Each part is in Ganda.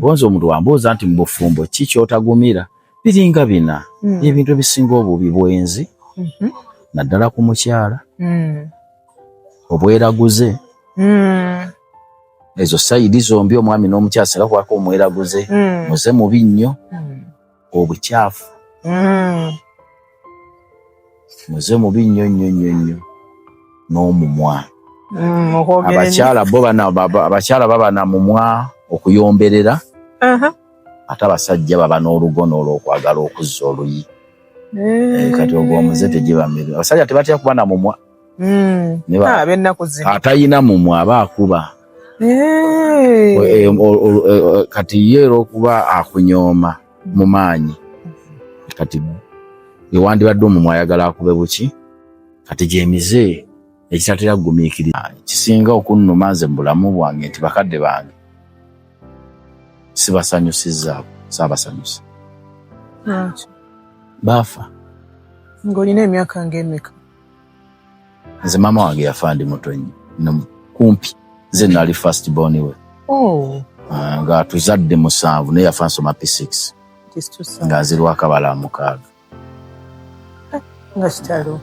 Bonza omuntu wambuuza nti mu bufumbo ki ky'otagumira, biringa bina. Ebintu ebisinga obubi bwenzi, naddala ku mukyala, obweraguze, ezo side zombi omwami n'omukyala singa kwako omweraguze, muze mubi nnyo, obukyafu, muze mubi nnyo nnyo nnyo nnyo, n'omumwa. Abakyala bo abakyala baba na mumwa okuyomberera, ate abasajja baba n'olugono olw'okwagala okuzza oluyi. Kati ogwo omuze tegiba mibi. Abasajja tebatera kuba na mumwa. Atayina mumwa aba akuba. Kati ye era okuba akunyooma mu maanyi, kati ewandibadde omumwa ayagala akube buki. Kati gyemize ekitatera kugumiikiriza. Kisinga okunnuma nze mu bulamu bwange nti bakadde bange sibasanyusizzaako, saabasanyusa. Baafa. Ng'olina emyaka ng'emeka? Nze maama wange yafa ndi muto nnyo, kumpi nze nali first born we. Nga tuzadde 7, naye yafa nsoma P6, nga nzirwako abala 6. Nga kitalo.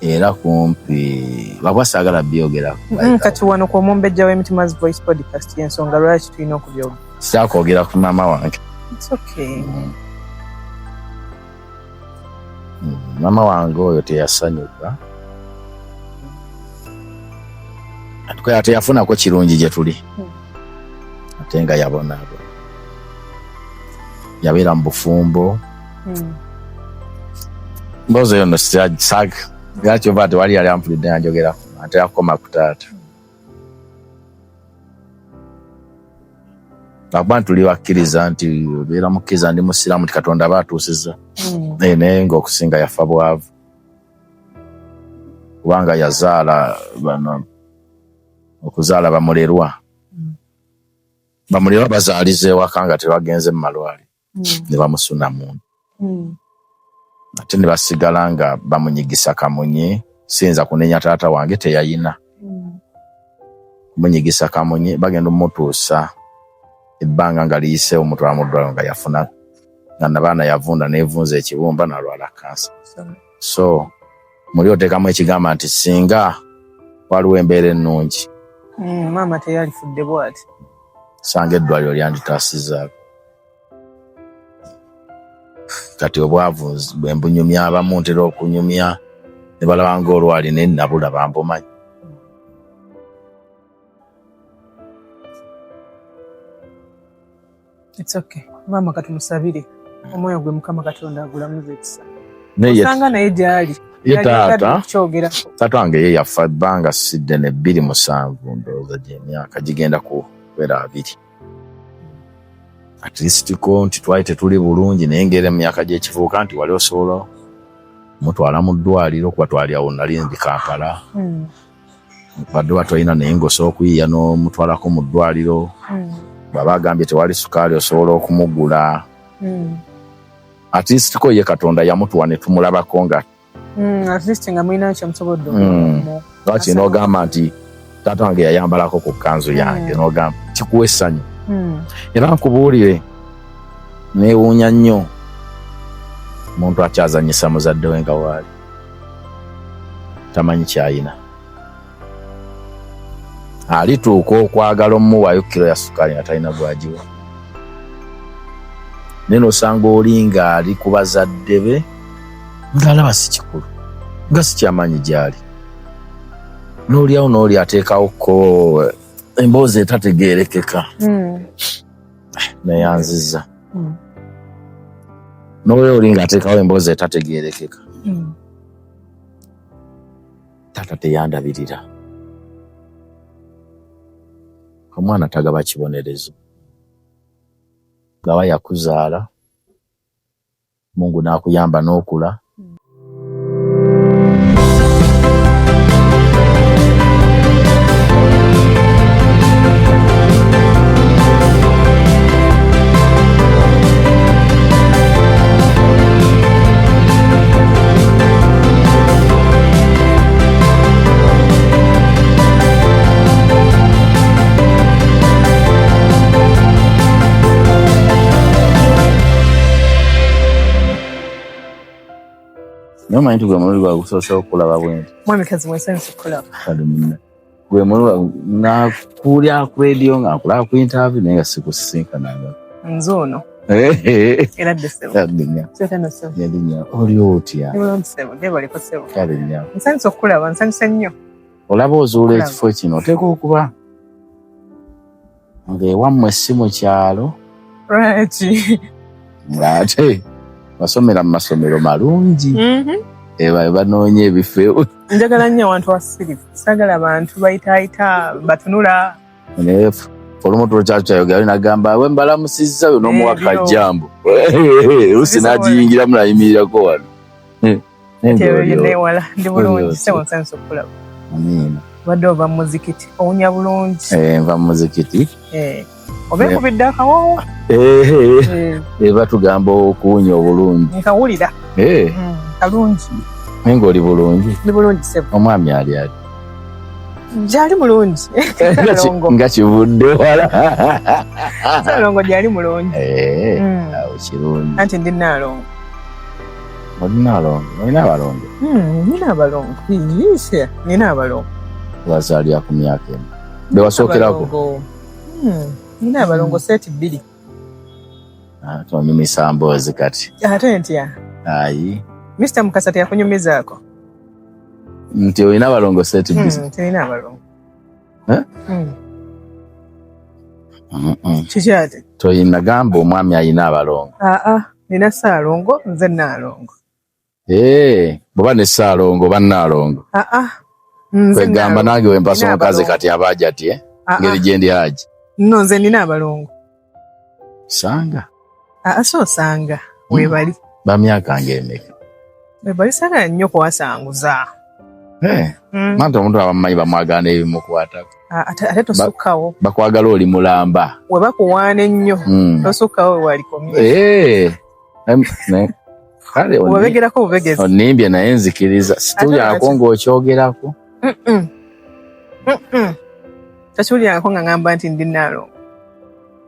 Era kumpi bakuba saagala byogerako. Kati wano ku Omumbejja w'Emitima's Voice Podcast y'ensonga lwaki tulina okubyogera. Saakwogera ku maama wange. It's okay. Maama wange oyo teyasanyuka, teyafunako kirungi gye tuli, ate nga yabonaabona, yabeera mu bufumbo. Mboozi eyo nno kyova tewali yali ampulidde nga njogerako, ate akukoma ku taata. Lwakuba nti tuli bakkiriza nti obeera mukkiriza, ndi musiraamu, nti Katonda aba atuusizza, naye ng'okusinga yafa bwavu, kubanga yazaala bano okuzaala bamulerwa, bamulerwa bazaaliza ewaka nga tebagenze mu malwaliro, ne bamusuna muntu, ate ne basigala nga bamunyigisa kamunye. Siyinza kunenya taata wange, teyayina kumunyigisa kamunye. Bagenda omutuusa ebbanga nga liyiseewo, mutwala mu ddwaliro nga yafuna nga nabaana yavunda nevunza ekibumba nalwala kansa. So muli oteekamu ekigamba nti singa waliwo embeera ennungi, maama teyalifudde bwati, sanga eddwaliro lyanditaasizzaako. Kati obwavu bwe mbunyumya, abamu ntera okunyumya ne balaba ng'olwali, naye nabulaba mbumanyi. It's okay. Maama katumusabire omwoyo gwe Mukama Katonda agulamuza ekisa, osanga naye gyali. Ye taata, taata wange ye yafa ebbanga si ddene, 2007, ndowooza gyemyaka gigenda kuwera 20. At least ko nti twali tetuli bulungi, naye ngeri mu myaka gy'ekivubuka nti wali osobola mutwala mu ddwaliro, kuba twali awo nali ndi Kampala, badde batolina, naye ng'osobola okuyiiya n'omutwalako mu ddwaliro. Bw'aba agambye tewali sukaali, osobola okumugula. At least ko ye Katonda yamutuwa ne tumulabako nga At least nga mulinayo kyemusobodde. Lwaki n'ogamba nti taata wange yayambalako ku kkanzu yange, n'ogamba kikuwa essanyu. Era nkubuulire, neewuunya nnyo omuntu akyazanyisa muzadde we nga waali tamanyi kyayina. Alituuka okwagala omuwaayo kiro ya sukaali nga talina gwagiwa, naye nosanga oli ng'ali ku bazadde be ng'alaba si kikulu, nga si kyamaanyi gy'ali, n'oliawo n'oli ateekawo ko emboozi etategeerekeka. Neyanziza. N'oli oli ng'ateekawo emboozi etategeerekeka. Taata teyandabirira. Omwana tagaba kibonerezo, gaba yakuzaala, Mungu n'akuyamba n'okula. Naye omanyi nti gwe mulundi gwange gusoose okulaba bwenti. Mwamikazi mwesanyusa okukulaba. Kale munna. Gwe mulundi nakuwulira ku radio nga nkulaba ku interview naye nga sikusisinkananga. Nze ono. Era dde ssebo. Kale nnyo. Kyotano ssebo. Ndi nnyo. Oli otya? Ndi bulungi ssebo. Gyebaleko ssebo. Kale nnyo. Nsanyusa okukulaba, nsanyuse nnyo. Olaba ozuula ekifo kino oteekwa okuba ng'ewammwe si mu kyalo. Lwaki? Ng'ate wasomera mu masomero malungi. Eba banoonya ebifo. Njagala nnyo awantu wasirifu. Saagala bantu bayitaayita batunula. Naye olumu tulokyakyayogera nagamba we mbalamusizza yo n'omuwa kajjambo. Lusi n'agiyingiramu n'ayimirirako wano. Newala ndi bulungi ssebo, nsanyusa okukulaba. Amiina. Obadde ova mu muzikiti, owunya bulungi. Nva mu muzikiti. Oba ekubidde akawoowo? Batugamba okuwunya obulungi. Nkawulira. Kalungi. Naye ng'oli bulungi? Ndi bulungi ssebo. Omwami ali ali? Gyali mulungi. Nga kivudde wala. Ssaalongo gyali mulungi. Awo kirungi. Anti ndi Nnaalongo. Oli Nnaalongo? Olina abalongo? Nina abalongo. Nina abalongo. Wazaalira ku myaka emu. Be wasookerako? Nina abalongo seeti 2. Tonyumisa mboozi kati. Ate ntya? Ayi. Mr. Mukasa teyakunyumizaako? Nti olina abalongo seeti 2? Tulina abalongo. Kiki ate? Toyina gamba omwami ayina abalongo. Nina Ssaalongo, nze Nnaalongo. Bw'oba ne Ssaalongo oba Nnaalongo. Kwegamba nange we mpasa omukazi kati aba aja ati, ngeri gye ndi haji. No, nze nina abalongo. Sanga? So osanga, weebali. Ba myaka ng'emeka? Weebali saagala nnyo kuwasanguza. Anti omuntu abamumanyi bamwagala ebimukwatako. Ate tosukkawo. Bakwagala oli mulamba. We bakuwaana ennyo, tosukkawo we walikomye. Kale obegerako bubegezi. Onnimbye naye nzikiriza. Situlyako ng'okyogerako. Tokiwulirako nga ngamba nti ndi Nnaalongo.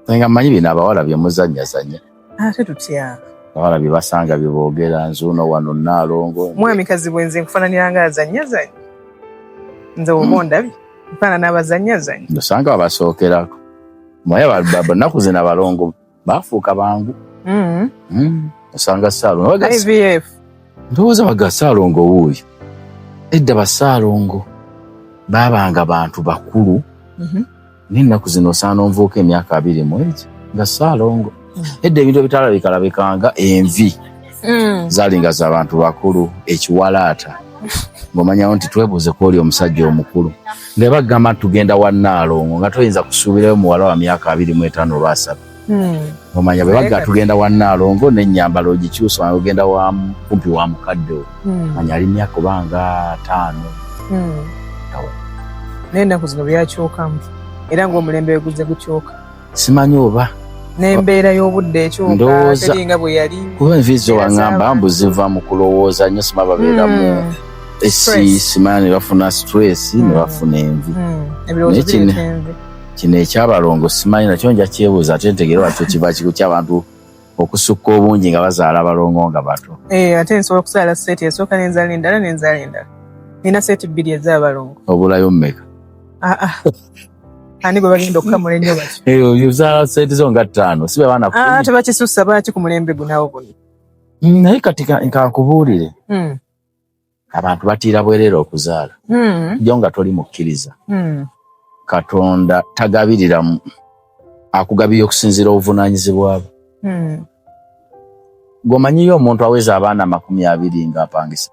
Nga mmanyi bino abawala bye muzannyazannya. Ate tutya? Abawala bye basanga bye boogera nzuuno wano Nnaalongo. Mwamikazi bwe nze nkufaananira nga azannyazannya. Nze oba ondabye nfaanana abazannyazannya. Osanga babasookerako. Naye nnaku zino abalongo bafuuka bangu. Osanga Ssaalongo. IVF. Ndowooza baga Ssaalongo wuuyo. Edda bassaalongo baabanga bantu bakulu. Naye ennaku zino osaana onvuuka emyaka 21 nga Ssaalongo. Edda ebintu ebitalabikalabikanga envi zaalinga za bantu bakulu, ekiwalaata. Ng'omanyawo nti twebuuze ku oli omusajja omukulu. Nga bagamba nti tugenda wa Nnaalongo nga toyinza kusuubirayo muwala wa myaka 25 oba 30. Omanya bwe bagamba tugenda wa Nnaalongo n'ennyambalo ogikyusa ogenda wa kumpi wa mukadde wo. Manya ali myaka oba nga 5. Naye ennaku zino byakyukamu era ng'omulembe we guzze gukyuka. Simanyi oba n'embeera y'obudde ekyuka teringa bwe yali. Kuba envi zo waŋŋamba mbu ziva mu kulowooza nnyo, sima babeera mu simanyi ne bafuna stress ne bafuna envi. Ebirowoozo bireeta envi. Kino ekyabalongo simanyi nakyo nja kyebuuza ate ntegeere lwaki kiva kiku ky'abantu okusukka obungi nga bazaala abalongo nga bato. Ate nsobola okuzaala seeti esooka n'enzaala endala n'enzaala endala. Nina seeti 2 ez'abalongo. Obulayo mmeka? Ani gwe bagenda okukamula ennyo batyo? Ozaala seeti zo nga 5, si be baana 10. Tebakisussa baaki ku mulembe guno awo guno. Naye kati nkankubuulire. Abantu batiira bwereere okuzaala. Jo nga toli mukkiriza. Katonda tagabirira akugabirira okusinziira obuvunaanyizibwa bwe. Gw'omanyiyo omuntu aweza abaana 20 ng'apangisa?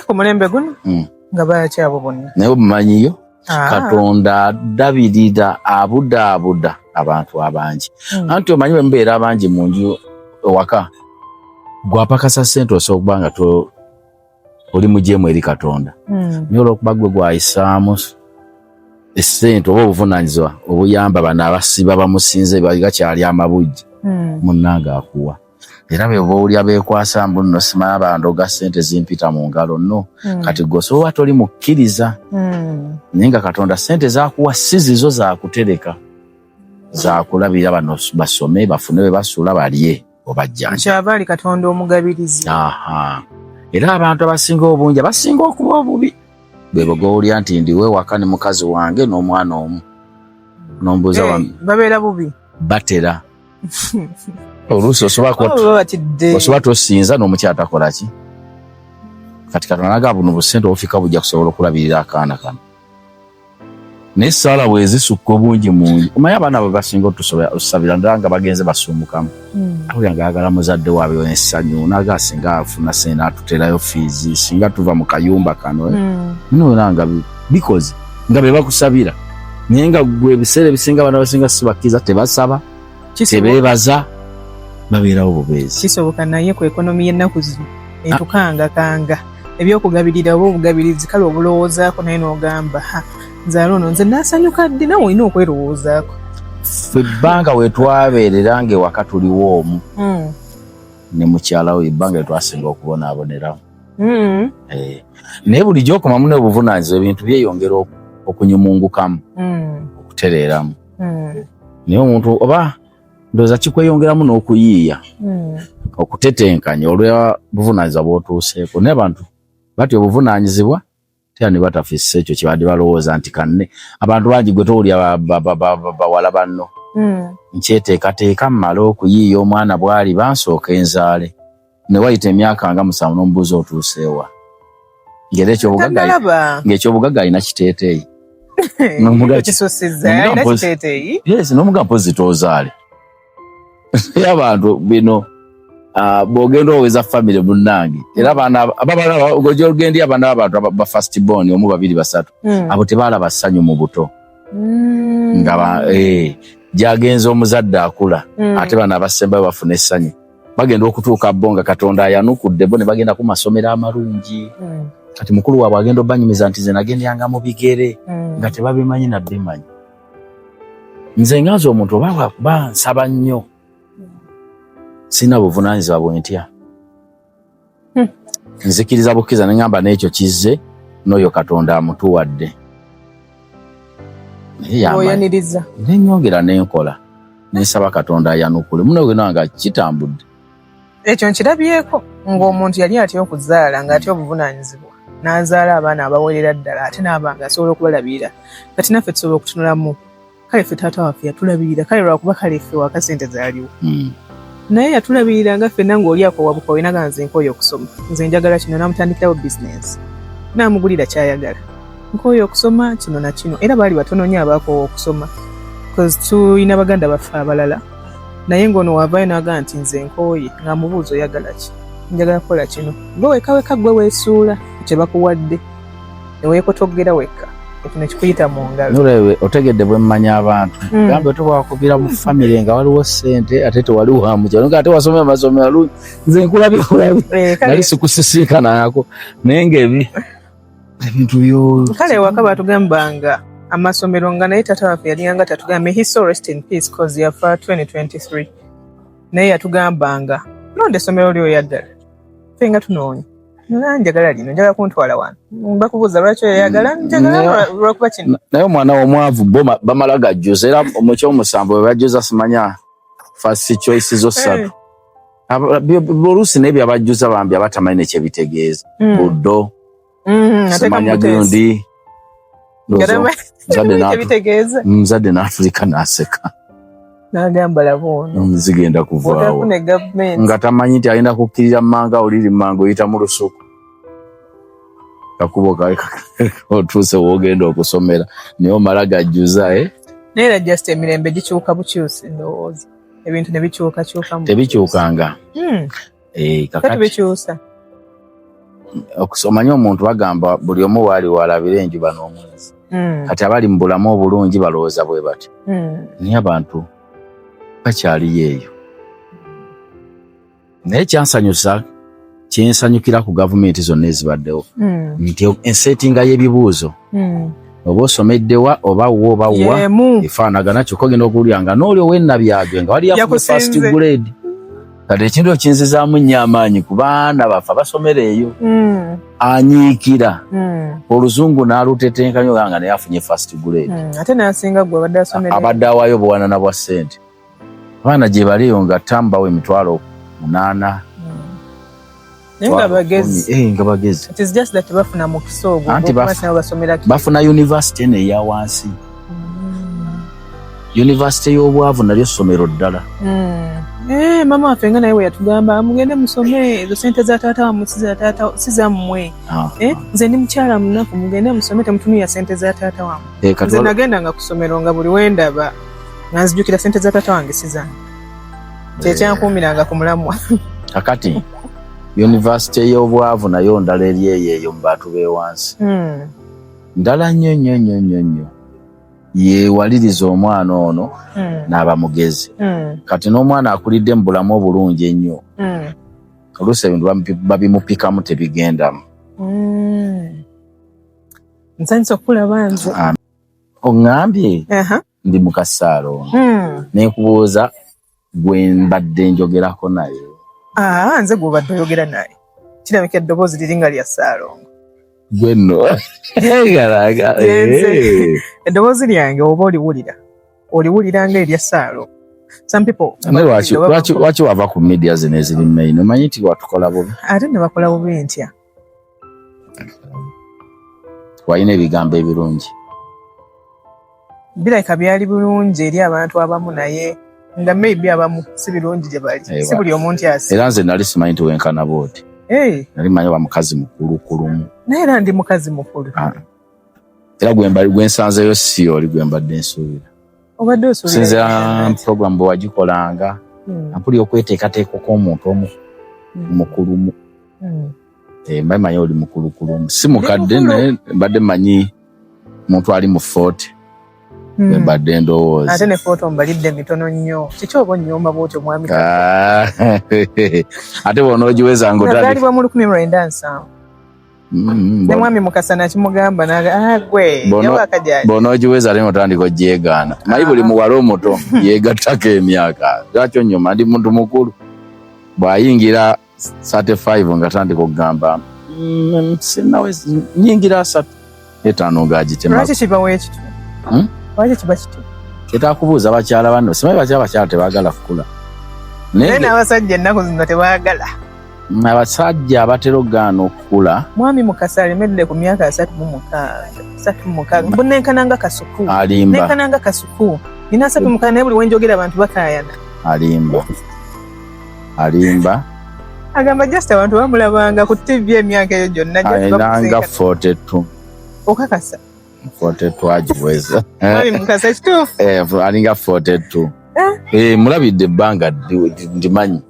Ku mulembe guno? Nga bakyabo bonna. Naye omumanyiyo? Katonda adabirira abudaabuda abantu abangi. Anti omanyi bwe mubeera abangi mu nju ewaka, gw'apakasa ssente osobola okuba nga oli mujeemu eri Katonda. Naye olw'okuba gwe gw'ayisaamu essente oba obuvunaanyizibwa obuyamba bano abasiba bamusinze gakyali amabujje, munnange akuwa. Era bwe bw'owulira beekwasa mbu nno simanya bandoga ssente zimpita mu ngalo nno. Kati gwe osobola toli mukkiriza. Naye nga Katonda ssente z'akuwa si zizo zaakutereka, zaakulabirira bano basome bafune we basula balye obajjanja. Kyava ali Katonda omugabirizi. Era abantu abasinga obungi, abasinga okuba obubi, bwe bogowulya nti ndiwe waka ne mukazi wange n'omwana omu, nombuuza. Eh, babeera bubi. Batera oluusi osobola tosinza n'omukyala takola ki. Kati Katonda naga buno busente obufika bujja kusobola okulabirira akaana kano, naye essaala bwezisukka obungi mungi, omanyi abaana bwe basinga otusabira ddala nga bagenze basuumukamu. Awulira nga ayagala muzadde waabwe essanyu, naga singa afuna sente atuterayo fees, singa tuva mu kayumba kano. Nona nga bikoze nga be bakusabira, naye nga gwe ebiseera ebisinga abaana basinga si bakkiriza, tebasaba, tebeebaza, babeerawo bubeezi. Kisoboka, naye ku economy y'ennaku zino etukangakanga ebyokugabirira oba obugabirizi, kale obulowoozaako, naye n'ogamba, ha, nzaala ono nze naasanyuka ddi? Nawe olina okwerowoozaako. Ffe ebbanga we twabeerera ng'ewaka tuliwo omu ne mukyala we, ebbanga lyetwasinga okubonaaboneramu. Eh, naye bulijjo okomamu n'obuvunaanyizibwa, ebintu byeyongera okunyumungukamu, okutereeramu. Naye omuntu oba ndowooza kikweyongeramu n'okuyiiya, okutetenkanya olwa buvunaanyizibwa bw'otuuseeko. Naye abantu batya obuvunaanyizibwa tera ne batafissa ekyo kyebadde balowooza nti kanne. Abantu bangi gwe towulya bawala banno, nkyeteekateeka mmale okuyiiya omwana bw'ali bansooka enzaale, ne wayita emyaka nga 7 n'omubuuza otuuseewa, ng'era ng'ekyobugagga alina kiteeteeyi. Yes, n'omugamba mpozi toozaale. Naye abantu bino, bw'ogenda oweza famire munnange, era abaana ogendi abaana b'abantu ba first born omu, babiri, basatu, abo tebaalaba ssanyu mu buto. Nga gyagenza omuzadde akula, ate bano abasembayo bafuna essanyu, bagenda okutuuka bo nga Katonda ayanukudde bo ne bagenda ku masomero amalungi. Kati mukulu waabwe agenda obanyumiza nti nze nagendyanga mu bigere, nga tebabimanyi nabbimanyi. Nze nga nze omuntu oba lwakuba nsaba nnyo, sirina buvunaanyizibwa bwentya. Nzikiriza bukkiriza neŋŋamba n'ekyo kizze n'oyo Katonda amutuwadde. Naye nenyongera nenkola, nensaba Katonda ayanukule muno nga kitambudde. Ekyo nkirabyeko ng'omuntu yali atya okuzaala, ng'atya obuvunaanyizibwa, n'azaala abaana abawerera ddala, ate n'aba nga asobola okubalabirira. Kati naffe tusobola okutunulamu, kale ffe taata waffe yatulabirira, kale lwakuba kale ffe waka sente zaaliwo, naye yatulabirira nga ffenna ng'oli akowabukowe naga nze nkooye okusoma, nze njagala kino, n'amutandikirawo bizinensi, n'amugulira kyayagala, nkooye okusoma kino na kino. Era baali batono nnyo abaakoowa okusoma, cause tulina baganda baffe abalala, naye ng'ono waavaayo n'agamba nti nze nkooye, ng'amubuuza oyagala ki? Njagala kukola kino. Gwe weka weka gwe weesuula kye bakuwadde ne weekotoggera wekka, ekyo ne kikuyita mu ngalo. Nolebe otegedde bwe mmanya abantu. Gambe tobwakubira mu famire nga waliwo ssente ate tewali wa mukyalo, nga ate wasomera masomero alungi, nze nkulabye bulabi. Eh, nali sikusisinkana naye ngaebi ebintu byo. Kale ewaka batugambanga amasomero nga, naye taata waffe yalinganga tatugamba, he so rest in peace cause yafa 2023, naye yatugambanga londa essomero lyoyagala. Ffe nga tunoonya, njagala lino, njagala kuntwala wano, bakubuuza lwaki oyagala, njagala lwakuba kino. Naye omwana w'omwavu bo bamala gajjuza, era mu kyomusanvu bwe bajjuza simanya first choice zo ssatu. Oluusi naye byabajjuza bambi abatamanyi nekyebitegeeza. Buddo simanya gundi muzadde n'atulika n'aseka. N'agamba laba ono. Zigenda kuvaawo nga tamanyi nti alina kukkirira mmanga, oliri mmanga oyita mu lusuku, kakubo otuuse woogenda okusomera, naye omala gajjuza, eh? Naye era just emirembe gikyuka bukyusi, ndowooza ebintu ne bikyukakyukamu. Tebikyukanga. Eh, kakati bikyusa. Omanyi omuntu bagamba buli omu waali walabira enjuba n'omwezi. Kati abali mu bulamu obulungi balowooza bwe bati, naye abantu bakyaliyo eyo. Naye kyansanyusa, kyensanyukira ku gavumenti zonna ezibaddewo, nti ensetinga y'ebibuuzo, oba osomeddewa oba wa oba wa, efaanagana. Kyokka ogenda okuwulira nga n'oli ow'ennabyagwe nga wali yafunye first grade. Kati ekintu ekyo kinzizaamu nnyo amaanyi ku baana baffe abasomera eyo. Anyiikira oluzungu n'alutetenkanya nga naye afunye first grade. Ate n'asinga gwe abadde asomera. Abadde awaayo obuwanana bwa ssente. Abaana gye baliyo nga tambawo 800,000. Naye nga bagezi. Nga bagezi. It is just that bafuna mukisa ogwo. Anti bafuna university eno eya wansi. University y'obwavu nalyo ssomero ddala. Mama waffe nga naye we yatugamba mugende musome ezo sente za taata wammwe si zammwe. Nze ndi mukyala munaku, mugende musome, temutunuya sente za taata wammwe. Nze nagendanga ku ssomero nga buli wendaba nga nzijukira sente za taata wange si zange. Kyekyankuumiranga ku mulamwa. Kakati university y'obwavu nayo ndala eri eyo eyo mu bantu b'ewansi. Ndala nnyo nnyo nnyo nnyo nnyo. Yewaliriza omwana ono n'aba mugezi. Kati n'omwana akulidde mu bulamu obulungi ennyo. Oluusi ebintu babimupikamu tebigendamu. Nsanyusa okulaba nze. Oŋŋambye ndi mu kasaalo ono. Nekubuuza gwe mbadde njogerako naye. Nze gw'obadde oyogera naye. Kirabika eddoboozi liri nga lya Ssaalongo. Gwe nno. Eddoboozi lyange oba oliwulira. Oliwulira nga erya Ssaalongo. Some people lwaki wava ku media zino eziri main? Omanyi nti watukola bubi. Ate ne bakola bubi ntya? Walina ebigambo ebirungi. Birabika byali bulungi eri abantu abamu, naye nga maybe abamu si birungi gye bali. Si buli omuntu asi. Era nze nali simanyi nti wenkana bw'oti. Nali manyi oba mukazi mukulukulumu. Naye era ndi mukazi mukulu. Era gwe nsanzeyo si oli gwe mbadde nsuubira. Obadde osuubira. Sinza program bwe wagikolanga. Ampuli okweteekateeka kw'omuntu omukulumu. Mba manyi oli mukulukulumu. Si mukadde naye mbadde manyi muntu ali mu 40. Mbadde ndowooza. Ate ne 40 mbalidde mitono nnyo. Kiki oba onyooma bw'otyo mwami? Ate bw'onoogiweza ng'otandika. Nazaalibwa mu 1970. Ne mwami Mukasa nakimugamba gwe bw'onoogiweza ate ng'otandika ogyegaana. Naye buli muwala omuto yeegattako emyaka. Lwaki onyooma? Ndi muntu mukulu. Bw'ayingira 35 nga tandika okugamba sinnawe nyingira 3 etaano ng'agitema. Lwaki kibawo ekityo? Lwaki kiba kityo? Kyetaaga kubuuza bakyala banno. Simanyi bakyala tebaagala kukula. Naye n'abasajja ennaku zino tebaagala. Abasajja abatera okugaana okukula. Mwami Mukasa alemedde ku myaka 36, 36. Mbu nenkana nga Kasuku. Alimba. Nenkana nga Kasuku. Nina 36 naye buli wenjogera abantu bakaayana. Alimba. Alimba. Agamba just abantu bamulabanga ku TV emyaka eyo gyonna. Alina nga 42. Okakasa? 42 agiweza. Mwami Mukasa kituufu. Alinga 42. Mulabidde ebbanga ndimanyi.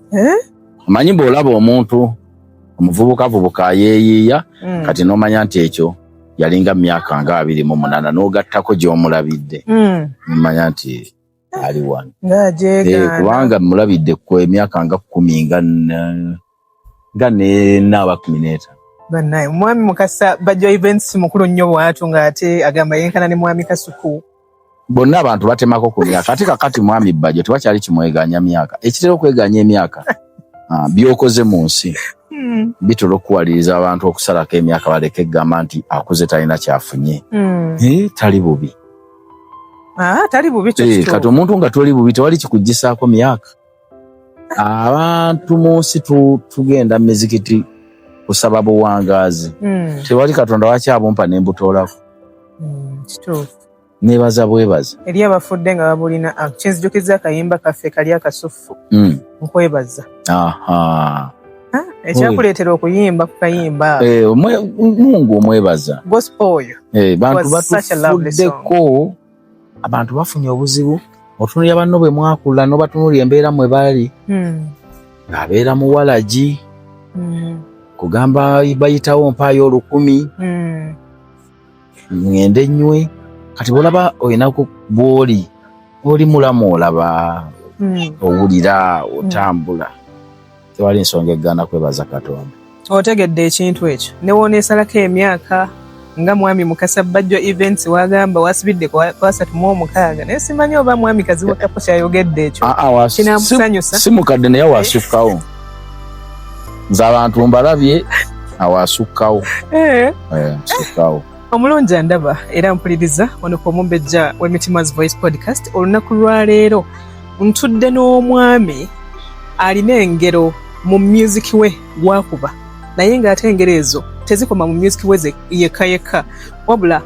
Omanyi bw'olaba omuntu omuvubukavubuka ayeeyiiya, kati n'omanya nti ekyo yalinga myaka nga 28 n'ogattako gy'omulabidde. Omanya nti ali wano. Kubanga mulabidde ku emyaka nga 10 nga nena 15. Bannaye, mwami Mukasa Bajjo Events mukulu nnyo bw'atyo ng'ate agamba yenkana ne mwami Kasuku. Bonna abantu batemako ku myaka. Ate kakati mwami Bajjo tewakyali kimweganya myaka. Ekitera okweganya emyaka by'okoze mu nsi bitera okuwaliriza abantu okusalako emyaka baleke egamba nti akuze talina kyafunye. Tali bubi. Tali bubi kyo. Kati omuntu nga toli bubi tewali kikuggyisaako myaka. Abantu mu nsi tugenda mizikiti kusaba buwangaazi. Tewali Katonda wakyabumpa ne mbutoolako. Kituufu. Nebaza bwebaza. Eri abafudde nga babulina, kinzijukiza akayimba kaffe kali akasufu. Nkwebaza. Ekyakuleetera okuyimba ku kayimba. Mungu omwebaza. Gospel oyo. Bantu batufuddeko, abantu bafunye obuzibu. Otunulira banno bwe mwakula n'obatunulira embeera mwe bali. Ng'abeera muwalagi. Kugamba bayitawo mpaayo 1000. Ngende nnywe. Kati bw'olaba olina bw'oli, oli mulamu olaba, owulira, otambula. Tewali nsonga eggaana kwebaza Katonda. Otegedde ekintu ekyo. Ne w'oneesalako emyaka nga mwami Mukasa Bajjo Events wagamba wasibidde ku 36, naye simanyi oba mwami Kazibwe Kapo kyayogedde ekyo. Kinamusanyusa. Si mukadde naye wasukkawo. Nze abantu mbalabye awasukkawo. Sukkawo. Omulungi andaba era mpuliriza wano ku Omumbejja w'Emitima's Voice Podcast. Olunaku lwa leero ntudde n'omwami alina engero mu music we gwakuba. Naye ng'ate engero ezo tezikoma mu music we yekka yekka, wabula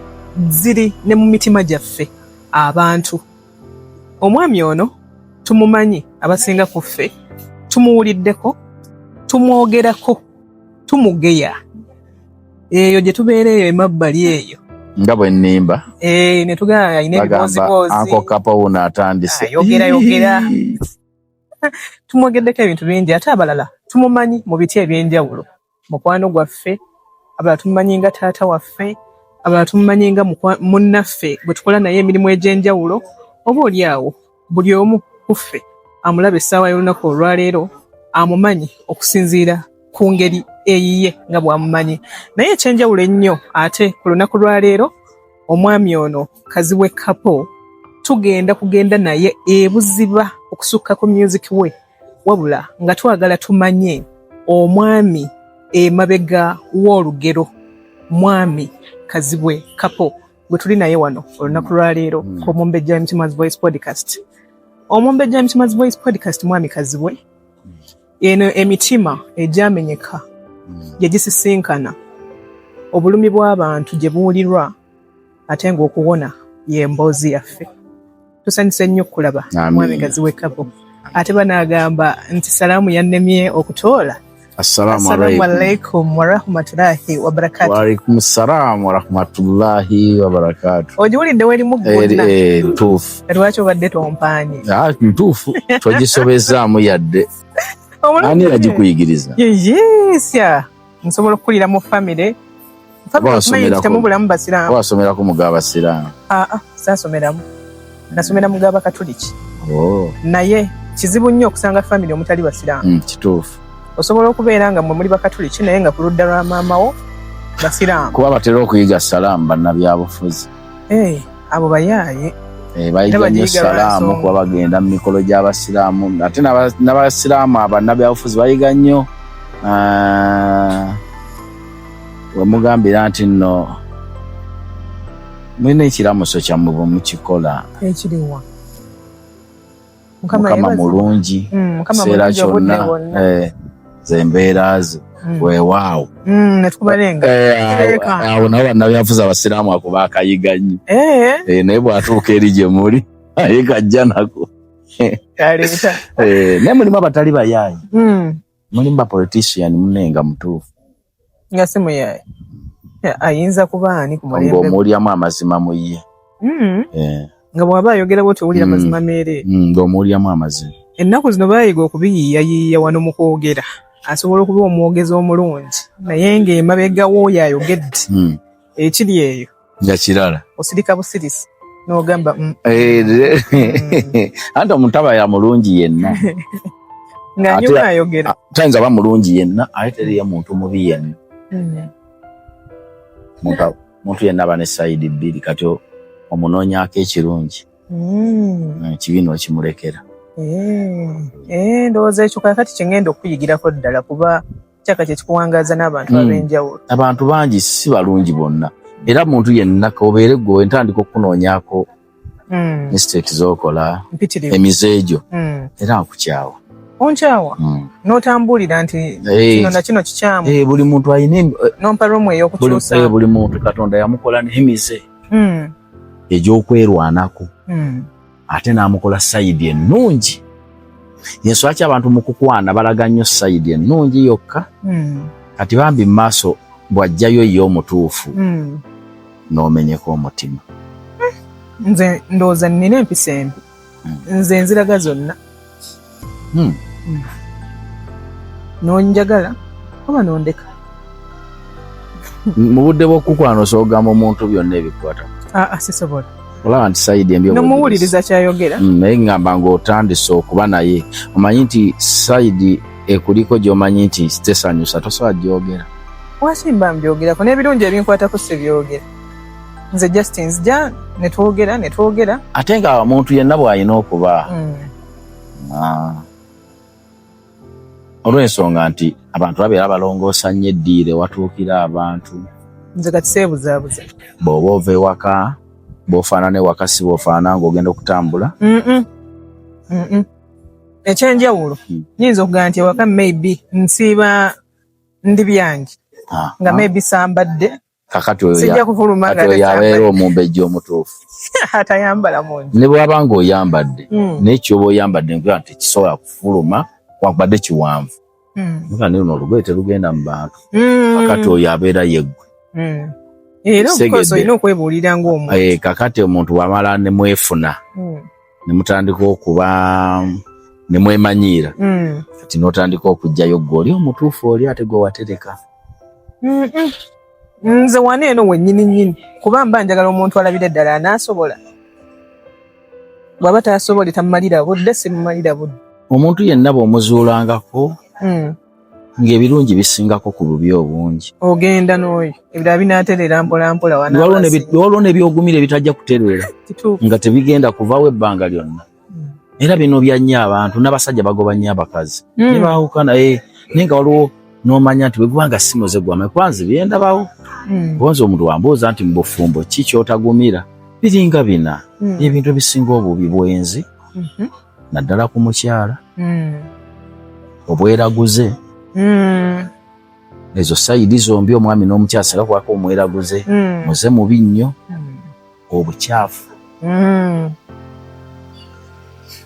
ziri ne mu mitima gyaffe abantu. Omwami ono tumumanyi, abasinga ku ffe tumuwuliddeko, tumwogerako, tumugeya eyo gye tubeera eyo emabbali eyo. Nga bwe nnimba. Ne tugamba alina ebibooziboozi. Uncle Kapo wuno atandise. Ayogera yogera. Tumwogeddeko ebintu bingi, ate abalala tumumanyi mu biti ebyenjawulo. Mukwano gwaffe, abalala tumumanyi nga taata waffe, abalala tumumanyi nga munnaffe gwe tukola naye emirimu egy'enjawulo. Oba oli awo buli omu ku ffe amulaba essaawa y'olunaku olwaleero amumanyi okusinziira ku ngeri eyiye nga bw'amumanyi. Naye ekyenjawulo ennyo ate ku lunaku lwaleero, omwami ono Kazibwe Kapo tugenda kugenda naye ebuziba okusukka ku music we, wabula nga twagala tumanye omwami emabega w'olugero, mwami Kazibwe Kapo gwe tuli naye wano olunaku lwaleero ku Omumbejja w'Emitima's Voice Podcast. Omumbejja w'Emitima's Voice Podcast, mwami Kazibwe, eno emitima egyamenyeka gye gisisinkana, obulumi bw'abantu gye buwulirwa, ate ng'okuwona y'emboozi yaffe. Tusanyuse nnyo okulaba mwami Kazibwe Kapo. Ate banaagamba nti salaamu yannemye okutoola. Assalamu alaikum warahmatullahi wabarakatuh. Wa alaikum salam warahmatullahi wabarakatuh. Ogiwulidde werimu ggonna? Ntuufu. Lwaki obadde tompaanye? Ntuufu, togisobezaamu yadde. Ani yagikuyigiriza? Yeyesya, nsobola okukulira mu famire. Temubulamu basiraamu. Wasomerako mu g'abasiraamu? Saasomeramu, nasomera mu g'abakatuliki. Naye kizibu nnyo okusanga famire omutali basiraamu. Kituufu. Osobola okubeera nga mmwe muli bakatuliki naye nga ku ludda lwa maama wo basiraamu. Kuba batera okuyiga salaamu bannabyabufuzi. Abo bayaaye. Bayiga nnyo salaamu kuba bagenda mu mikolo gy'abasiraamu, ate n'abasiraamu abannabyabufuzi bayiga nnyo. Wemugambira nti nno mulina ekiramuso kyammwe bwe mukikola. Ekiriwa? Mukama mulungi kiseera kyonna, zembeera ze weewaawo. Awo nabo bannabyabufuzi abasiraamu ako baakayiga nnyo, naye bw'atuuka eri gye muli aye kajja nako. Naye mulimu abatali bayaayi, mulimu ba politician munenga mutuufu nga si muyaayi. Ayinza kuba ani ku mulembe ng'omuwuliramu amazima mu ye? Nga bw'aba ayogera bw'otyo owulira amazima meereere. Ng'omuwuliramu amazima. Ennaku zino baayiga okubiyiiyayiiya wano mu kwogera. Asobola okuba omwogezi omulungi naye ng'emabega w'oyo ayogedde ekiri eyo nga kirala, osirika busirisi n'ogamba. Anti omuntu aba ya mulungi yenna. Ng'anyuma ayogera. Tayinza aba mulungi yenna ate teriyo muntu mubi yenna. Muntu yenna aba ne side bbiri, kati omunoonyaako ekirungi, ekibi n'okimulekera. Ndowooza ekyo kaakati kye ngenda okuyigirako ddala, kuba kyaka kye kikuwangaaza n'abantu ab'enjawulo. Abantu bangi si balungi bonna, era muntu yenna obeere gwe ntandika okunoonyaako mistake z'okola, emize egyo, era nkukyawa. Onkyawa n'otambuulira nti kino na kino kikyamu. Buli muntu alina nompa room ey'okukyusa. Buli muntu Katonda yamukola n'emize egy'okwerwanako, ate n'amukola side ennungi. Yensonga ki abantu mu kukwana balaga nnyo side ennungi yokka, kati bambi mu maaso bw'ajjayo ye omutuufu n'omenyeka omutima. Nze ndowooza nnina empisa embi, nze nziraga zonna. Nonjagala oba nondeka. Mu budde bw'okukwana osobola okugamba omuntu byonna ebikwata? Sisobola. Olaba nti side embi nomuwuliriza kyayogera. Naye ngamba ng'otandise okuba naye omanyi nti side ekuliko gy'omanyi nti tesanyusa, tosobola gyogera. Lwaki mba mbyogerako? N'ebirungi ebinkwatako sibyogera. Nze just nzija netwogera netwogera. Ate nga omuntu yenna bw'alina okuba, olw'ensonga nti abantu babeera balongoosa nnyo eddiiro ewatuukira abantu. Nze kati seebuzaabuza. Bw'oba ova ewaka, bw'ofaanana ewaka si bw'ofaanana ng'ogenda okutambula. Ekyenjawulo, nyinza okugamba nti ewaka maybe nsiiba. Ndi byange nga maybe sambadde. Kakati oyo sijja kufuluma nga oyo abeera omumbejja omutuufu. Atayambala munju. Ne bw'aba ng'oyambadde, naye kyoba oyambadde nkuba nti tekisobola kufuluma wakubadde kiwanvu. Nga ne luno olugoye terugenda mu bantu. Kakati oyo abeera yeggwe. Era of course olina okwebuulira ng'omuntu. Kakati omuntu bw'amala ne mwefuna, ne mutandika okuba ne mwemanyiira, kati n'otandika okuggyayo ggwe oli omutuufu oli ate gwe watereka. Nze wana eno wennyini nnyini kuba mba njagala omuntu alabira ddala anaasobola. Bw'aba tasobole tamumalira budde, simumalira budde. Omuntu yenna bw'omuzuulangako ng'ebirungi bisingako ku bubi obungi. Ogenda n'oyo ebirala binaatereera mpola mpola. Waliwo n'ebyogumira ebitajja kutereera nga tebigenda kuvaawo ebbanga lyonna. Era bino bya nnyo abantu n'abasajja bagoba nnyo abakazi ne baawukana, naye nga waliwo n'omanya nti bwe guba nga si muze gwamme kwanze byendabawo. Bonza omuntu wambuuza nti mu bufumbo ki ky'otagumira, biringa bina. Ebintu ebisinga obubi bwenzi, naddala ku mukyala, obweraguze, ezo side zombi omwami n'omukyala singa kubako omweraguze, muze mubi nnyo, obukyafu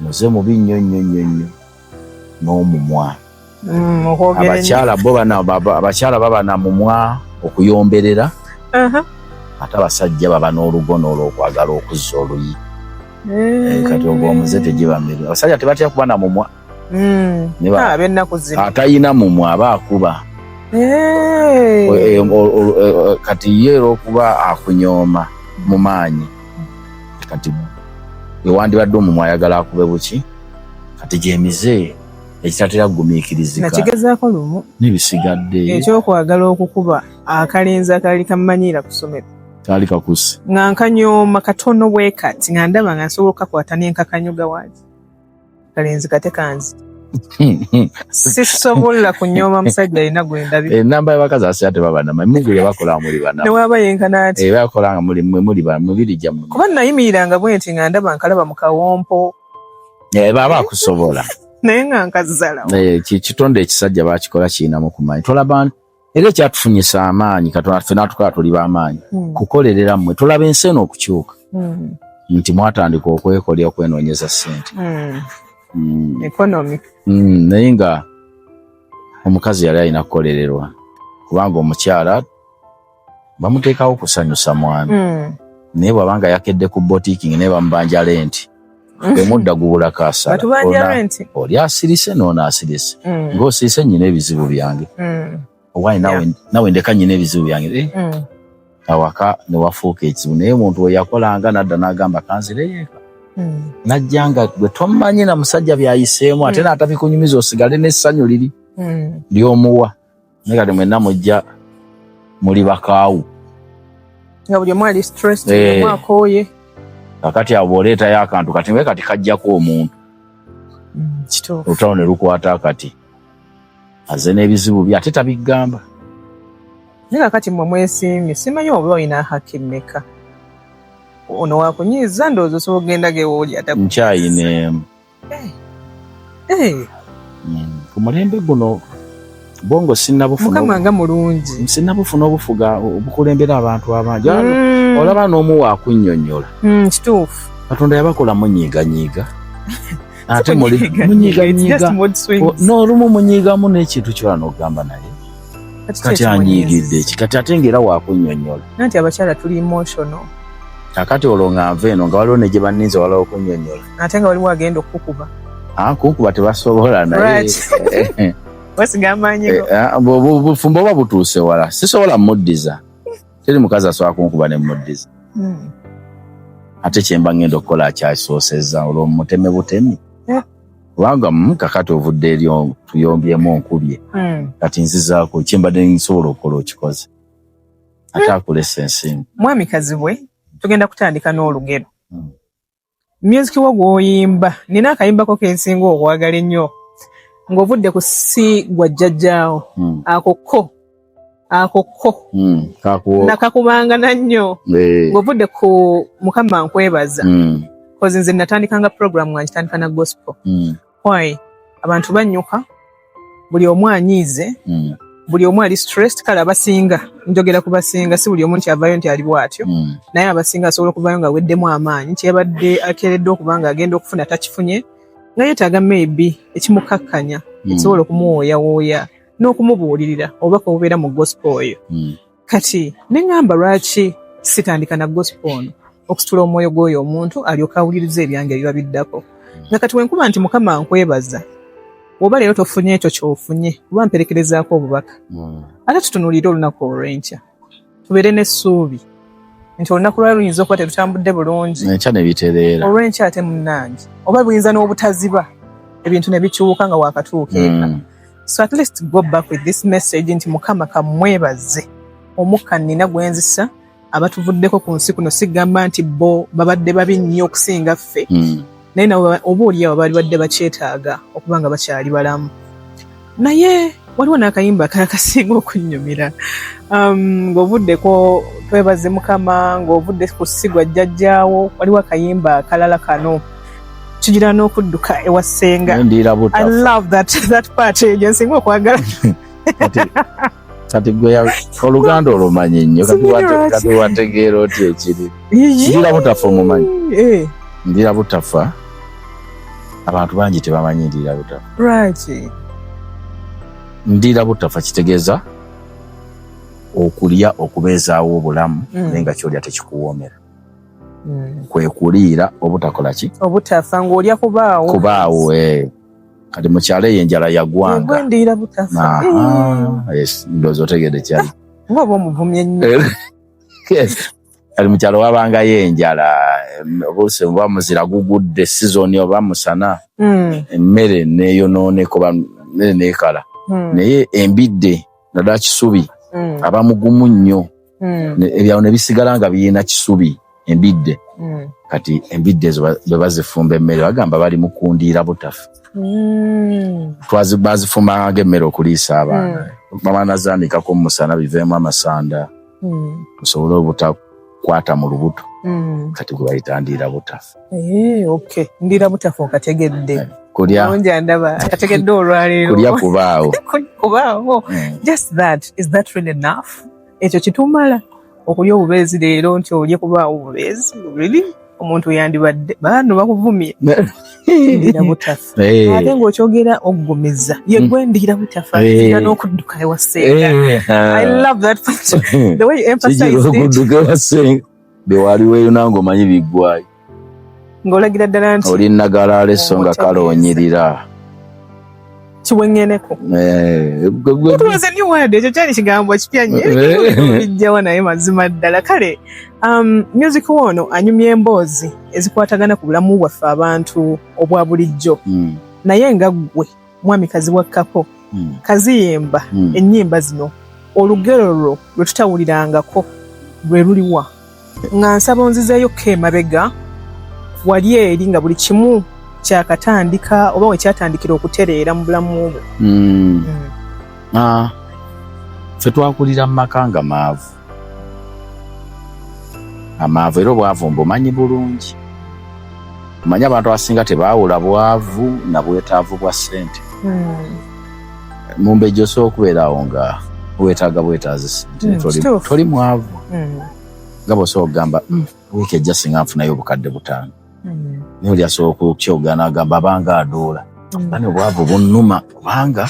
muze mubi nnyo nnyo nnyo nnyo, n'omumwa. Abakyala bo abakyala baba na mumwa okuyomberera, ate abasajja baba n'olugono olw'okwagala okuzza oluyi. Kati ogwo omuze tegiba mmere. Abasajja tebatera kuba na mumwa. Ab'ennaku zino atayina mumwa aba akuba. Kati ye olw'okuba akunyooma mu maanyi, kati ewandibadde omumwa ayagala akube buki, kati gyemize ekitatera kugumiikirizika. Nakigezaako lumu. N'ebisigadde. Ekyokwagala okukuba akalenzi akaali kammanyiira ku ssomero. Kaali kakuse. Nga nkanyooma katono bwe kati nga ndaba nga nsobola okukakwata n'enkakanyuga waaki. Kalenzi kate kanzi. Sisobola kunyooma musajja alina gwe ndabye. Enamba y'abakazi abasinga tebaba namanyi. Mungu yabakola muli bana. Ne waba yenkana ati. Bakola nga muli mwe muli ba mubiri gyammwe. Kuba nayimiriranga bwe nti nga ndaba nkalaba mu kawompo. Baba akusobola. Naye nga nkazalawo. Kitonde ekisajja bakikola kirinamu kumanya. Tolaba era ekyatufunyisa amaanyi Katonda ffe n'atukola tuli b'amaanyi. Kukolerera mmwe tolaba ensi eno okukyuka. Nti mwatandika okwekolera okwenoonyeza ssente. Economy. Naye nga omukazi yali alina kukolererwa kubanga omukyala bamuteekawo kusanyusa mwami. Naye bw'abanga yakedde ku botiikingi naye bamubanja rent. Emudda gubulako asala. Batubanja rent. Oli asirise n'ono asirise. Ng'osirise nnyina ebizibu byange. Owaye nawe ndeka nnyina ebizibu byange. Awaka ne wafuuka ekizibu naye omuntu we yakolanga n'adda n'agamba kanzireyo eka. Najja nga gwe tomanyi na musajja by'ayiseemu ate n'atabikunyumiza osigale n'essanyu liri ly'omuwa. Naye kati mwenna mujja muli bakaawu. Nga buli omu ali stressed, buli omu akooye. Kakati awo bw'oleetayo akantu kati naye kati kajjako omuntu. Kituufu. Olutalo ne lukwata akati. Aze n'ebizibu bye ate tabigamba. Naye kakati mmwe mwesiimye simanyi oba olina haki mmeka. Ono wakunyiiza ndowooza osobola okugenda gewooli atakunyiiza. Nkyayina emu. Ku mulembe guno bongo sinnabufuna. Mukama nga mulungi. Sinnabufuna obufuga obukulembera abantu abangi. Olaba n'omuwa akunnyonnyola. Kituufu. Katonda yabakola munyiiganyiiga. Ate muli munyiiganyiiga. N'olumu munyiigamu n'ekintu kyona n'ogamba naye. Kati anyiigidde ki? Kati ate ng'era waakunnyonnyola. Nanti abakyala tuli emotional. Kakati olwo nga nva eno nga waliwo ne gye banninze waliwo okunnyonnyola. Ate nga waliwo agenda okukukuba. Kunkuba tebasobola naye. Wesiga amaanyi go. Bufumbo oba butuuse wala sisobola muddiza. Teri mukazi asobola kunkuba ne muddiza. Ate kye mba ngenda okukola akyasoosezza olwo muteme butemi. Kubanga kakati ovudde eri tuyombyemu onkubye. Kati nzizaako kye mbadde nsobola okukola okikoze. Ate akulesa ensimbi. Mwami Kazibwe, tugenda kutandika n'olugero. Music wo gw'oyimba, nina akayimbako ke nsinga okwagala ennyo. Ng'ovudde ku si gwa jjajjaawo. Ako ko. Nakakubangana nnyo. Ng'ovudde ku Mukama nkwebaza. Cause nze natandikanga program nga nkitandika na gospel. Why? Abantu bannyuka, buli omu anyiize. Buli omu ali stressed. Kale abasinga, njogera ku basinga, si buli omu nti avaayo nti ali bw'atyo, naye abasinga asobola okuvaayo nga aweddemu amaanyi, kyeyabadde akeeredde okuba nga agenda okufuna takifunye, nga yeetaaga maybe ekimukakkanya, ekisobola okumuwooyawooya n'okumubuulirira obubaka obubeera mu gospel oyo. Kati ne ŋŋamba, lwaki sitandika na gospel ono okusitula omwoyo gw'oyo omuntu alyoke awuliriza ebyange ebiba biddako? Nga kati wenkuba nti, Mukama nkwebaza, oba leero tofunye ekyo ky'ofunye, oba mperekerezaako obubaka, ate tutunuulire olunaku olw'enkya, tubeere n'essuubi nti olunaku lwali luyinza okuba terutambudde bulungi, enkya ne bitereera. Olw'enkya ate munnange, oba buyinza n'obutaziba, ebintu ne bikyuka nga wakatuuka eka. So at least go back with this message nti Mukama kamwebaze, omukka nnina gwenzisa. Abatuvuddeko ku nsi kuno, sigamba nti bo babadde babi nnyo okusinga ffe, naye nabo oba oli awo baali badde bakyetaaga okuba nga bakyali balamu. Naye waliwo n'akayimba akalala kasinga okunnyumira, ng'ovuddeko twebaze Mukama, ng'ovudde ku sigwa jjajjaawo, waliwo akayimba akalala kano kigira n'okudduka ewa ssenga. Ndiira I butafa. love that part, eyo nsinga okwagala. Kati gwe oluganda olumanyi nnyo, kati Simanyi lwaki. kati wategeera otya ekiri Yiyi. Ndiira butafa omumanyi? Eh, Ndiira butafa, abantu bangi tebamanyi ndiira butafa. Lwaki? Ndiira butafa kitegeeza okulya okubeezaawo obulamu, naye nga kyolya tekikuwoomera. Kwe kuliira obutakola ki? Obutafa, ng'olya kubaawo. Kubaawo, eh. Kati mukyalo eyo enjala yagwanga. Gwe ndiira butafa. Aha, yes, ndowooza otegedde kyali. Ng'oba omuvumye nnyo. Kati mukyalo wabangayo enjala, obuusi oba muzira gugudde sizoni oba musana, emmere neyonooneka oba emmere neekala, naye embidde naddala kisubi aba mugumu nnyo. Ebyalo ne bisigala nga birina kisubi, embidde. Kati embidde ezo bwe bazifumba emmere bagamba bali mu kundiira butafa. Bazifumbanga emmere okuliisa abaana. Babanazaanikako mu musana biveemu amasanda, osobole obutakwata mu lubuto. Kati gwe bayita ndiira butafa. Eh, okay, ndiira butafa okategedde. Kulya. Bulungi, andaba akategedde olwaleero. Kulya kubaawo. Kubaawo. Just that, is that really enough? Ekyo kitumala okulya obubeezi leero nti olye kubaawo obubeezi? Really, omuntu yandibadde baano bakuvumye, ndiira butafa. Ate ng'okyogera oggumiza ye gwe ndiira butafa, nzira n'okudduka ewa ssenga. I love that part, the way you emphasize Kigira it. okudduka ewasenga bewaliweeyo nange omanyi biggwayo. Ng'olagira ddala nti oli nagalaala eso nga kale onyirira. Kiweŋŋeneko. Eh, It was a new word. Ekyo kyali kigambo kipya nnyo. Bijjawa? Naye mazima ddala kale, music wono anyumya emboozi ezikwatagana ku bulamu bwaffe abantu obwa bulijjo. Naye nga ggwe mwami Kazibwe Kapo, kaziyimba ennyimba zino, olugero lwo lwe tutawulirangako lwe luliwa? Nga nsaba onzizeeyokko emabega wali eri nga buli kimu kyakatandika oba we kyatandikira okutereera mu bulamu bwo. Ah, ffe twakulira mu maka nga maavu, amaavu, era obwavu mbumanyi bulungi. Omanyi abantu abasinga tebaawula bwavu na bwetaavu bwa ssente. Mumbejja, osobola okubeeraawo nga weetaaga bwetaazi ssente, Kituufu. toli mwavu, nga bw'osobola okugamba, wiiki ejja singa nfunayo 5,000." Naye oli asobola okukyogera n'agamba abanga adoola, bani obwavu bunnuma kubanga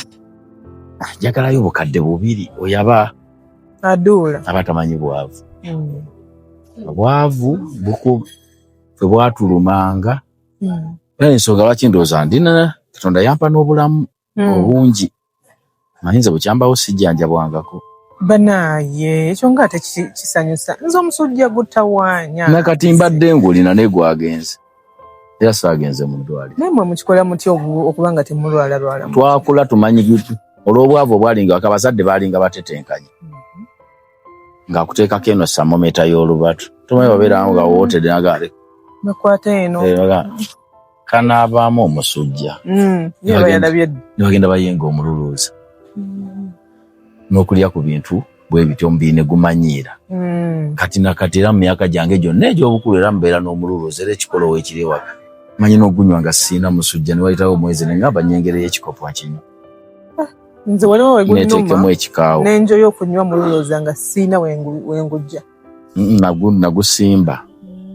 njagalayo 2,000." Oyo aba aduula. Aba tamanyi bwavu. Obwavu ffe bwatulumanga, era ensonga lwaki ndowooza ndina Katonda yampa n'obulamu obungi. Manyi nze bukyambawo sijjanjabwangako. Banaye, ekyo nga ate kisanyusa. Nze omusujja gutawaanya. Nakati mbadde ngulina naye gwagenze, era saagenze mu ddwaliro. Naye mmwe mukikola mutya okuba nga temulwalalwala? Twakula tumanyi olw'obwavu obwalinga waka, abazadde baalinga batetenkanya ng'akuteekako eno thermometer y'olubatu, tomanyi babeerawo nga wootedde nagale Bakwata eno. Kanaabaamu omusujja. Ye bayalabye dda. Ne bagenda bayenga omululuuza n'okulya ku bintu bwe bityo, omubiri ne gumanyiira. Kati nakati era mu myaka gyange gyonna egy'obukulu era mbeera n'omululuuza, era ekikolo weekiri ewaka. Manyi n'ogunywa nga siina musujja, ne wayitawo omwezi ne ngamba nyengereyo ekikopo nkinywa. Nze waliwo wegunnuma Neteekemu ekikaawo. Nenjoya okunywa mululooza nga siina wengujja. Nagusimba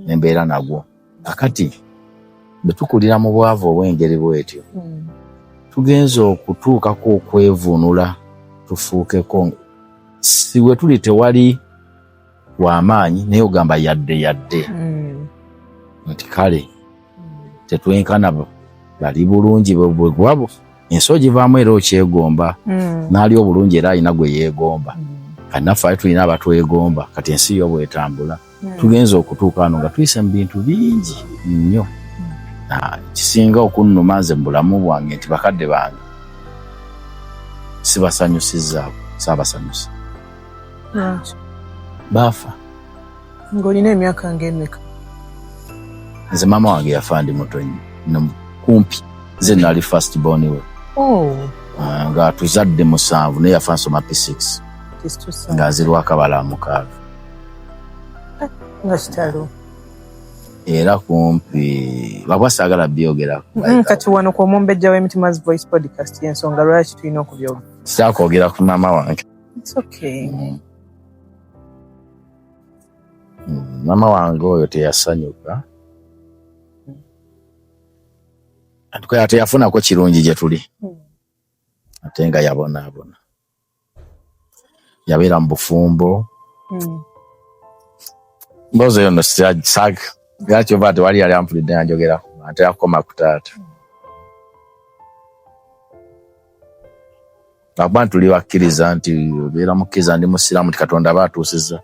nembeera nagwo. Akati bwe tukulira mu bwavu obw'engeri bwetyo, tugenza okutuukako okwevuunula tufuukeko si we tuli, tewali wamaanyi, naye ogamba yadde yadde nti kale tetwenkana bali bulungi bwegwabo, ensi ogivaamu era okyegomba n'ali obulungi era alina gwe yeegomba. Kati naffe ali tulina abatwegomba. Kati ensi yo bwetambula, tugenza okutuuka wano nga tuyise mu bintu bingi nnyo. Kisinga okunnuma nze mu bulamu bwange nti bakadde bange sibasanyusizzaako, saabasanyusa. Lwaki? Baafa. Ng'olina emyaka ng'emeka? Nze maama wange yafa ndi muto nnyo, kumpi nze nali first born we. Oh, Nga tuzadde musanvu, naye yafa nsoma P6. It is too sad. Nga nzirwako abala 6. Nga kitalo. Era kumpi lwakuba saagala byogerako. Kati wano ku Omumbejja w'Emitima's Voice Podcast, y'ensonga lwaki tulina okubyogera. Saakwogera ku maama wange. It's okay. Maama wange oyo teyasanyuka. Ate teyafunako kirungi gye tuli, ate nga yabonaabona, yabeera mu bufumbo. Mboozi eyo nno kyova tewali yali ampulidde nga njogerako, ate akoma ku taata, lwakuba nti tuli bakkiriza, nti obeera mukkiriza, ndi musiraamu, nti Katonda aba atuusizza.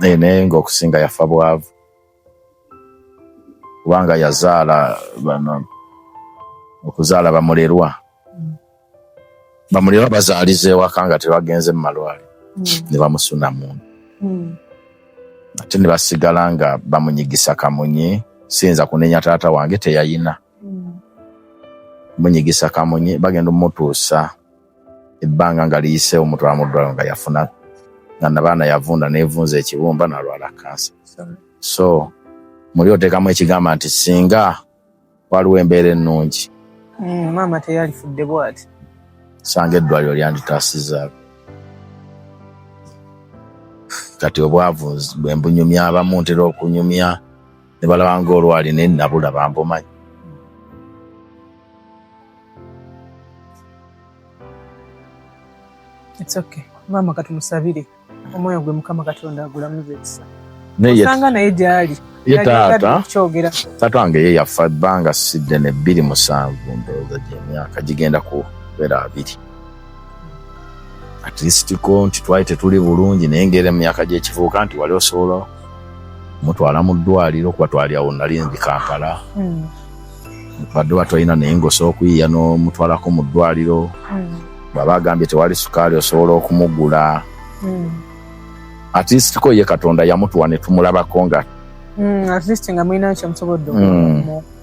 Naye ng'okusinga yafa bwavu, kubanga yazaala bano, okuzaala bamulerwa, bamulerwa bazaaliza ewaka nga tebagenze mu malwaliro, ne bamusuna munda, ate ne basigala nga bamunyigisa kamunye. Siyinza kunenya taata wange, teyayina. Munyigisa kamunye, bagenda omutuusa ebbanga nga liyiseewo, mutwala mu ddwaliro nga yafuna nga nabaana yavunda nevunza ekibumba nalwala kansa. Sorry. So muli oteekamu ekigamba nti singa waliwo embeera ennungi, Maama teyalifudde bw'ati. Sanga eddwaliro lyanditaasizzaako. Kati obwavu bwe mbunyumya, abamu ntera okunyumya ne balaba ng'olwali, naye nabulaba, mbumanyi. It's okay. Maama katumusabire, omwoyo gwe Mukama Katonda agulamuza ekisa. Naye Osanga naye gyali. Ye Yali taata agadde okukyogera. Taata wange ye yafa ebbanga si ddene, 2007, ndowooza gyemyaka gigenda kubeera 20. At least ko nti twali tetuli bulungi, naye ngeri mu myaka gy'ekivubuka nti wali osobola mutwala mu ddwaliro, kuba twali awo nali ndi Kampala, badde batwalina, naye ng'osobola okuyiiya n'omutwalako mu ddwaliro. Bw'aba agambye tewali sukaali, osobola okumugula. At least ko ye Katonda yamutuwa ne tumulabako nga At least nga mulina kyemusobodde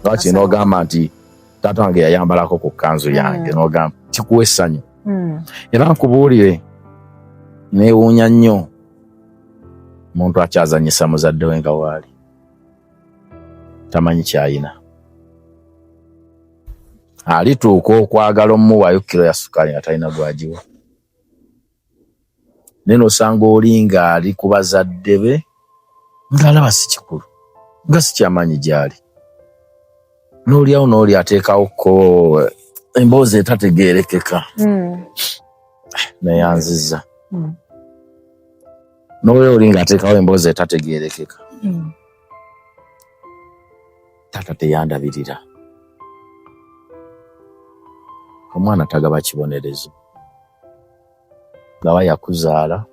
Lwaki n'ogamba nti taata wange yayambalako ku kkanzu yange, n'ogamba kikuwa essanyu. Era nkubuulire, neewuunya nnyo omuntu akyazanyisa muzadde we nga waali tamanyi kyayina. Alituuka okwagala omuwaayo kiro ya sukaali nga talina gwagiwa, naye nosanga oli ng'ali ku bazadde be ng'alaba si kikulu, nga si kyamaanyi gy'ali, n'oliawo n'oli ateekawo ko emboozi etategeerekeka. Neyanziza. N'oli oli ng'ateekawo emboozi etategeerekeka. Taata teyandabirira. Omwana tagaba kibonerezo, bw'aba yakuzaala,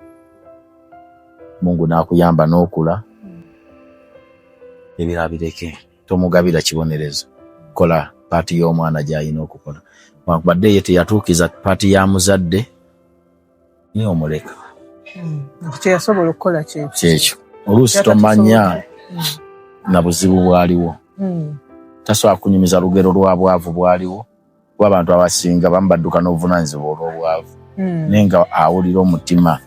Mungu n'akuyamba n'okula, ebirala bireke, tomugabira kibonerezo. Kola part y'omwana gy'alina okukola, wankubadde ye teyatuukiza part ya muzadde, naye omuleka. Kyeyasobola okukola kyekyo. Kyekyo. Oluusi tomanya na buzibu bwaliwo. Tasobola kunyumiza lugero lwa bwavu bwaliwo, kuba abantu abasinga bamu badduka n'obuvunanyizibwa olw'obwavu, naye nga awulira omutima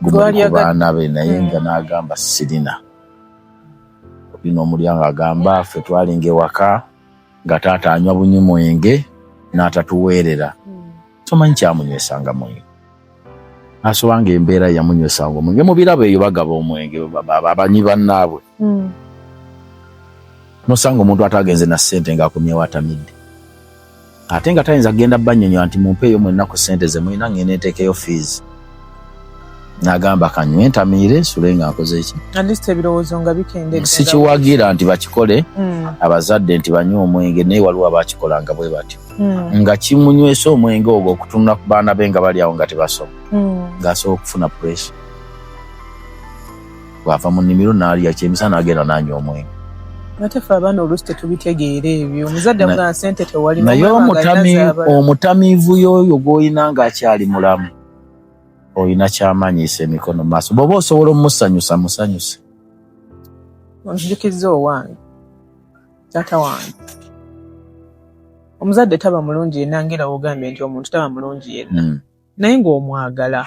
gumuli ku baana be, naye nga n'agamba sirina. Olina omulyango agamba ffe twalinga ewaka nga taata anywa bunywi mwenge n'atatuweerera. Tomanyi kyamunywesanga mwenge, asobanga embeera yamunywesanga omwenge. Mu birabo eyo bagaba omwenge abanywi bannaabwe. Nosanga omuntu atagenze na ssente ng'akomyewo atamidde, ate nga tayinza kugenda bannyonnyola nti mumpeeyo mwenna ku ssente ze mulina ngenda enteekeyo fees. N'agamba kanywe ntamiire nsule nga nkoze eki. At least ebirowoozo nga bikendedde. Sikiwagira nti bakikole abazadde nti banywe omwenge, naye waliwo abakikolanga bwe batyo nga kimunywesa omwenge ogwo okutunula ku baana be nga bali awo nga tebasoma, ng'asobola okufuna pressure. Bw'ava mu nnimiro n'alya kyemisana n'agenda n'anywa omwenge. Ate ffe abaana oluusi tetubitegeera ebyo. Omuzadde avuga ssente tewali. Naye omutamiivu y'oyo gw'olina ng'akyali mulamu, olina kyamanyiisa emikono mu maaso. Bw'oba osobola omusanyusa, musanyuse. Onzijukizza owange, taata wange. Omuzadde taba mulungi yenna, ngera wogambye nti omuntu taba mulungi yenna, naye ng'omwagala,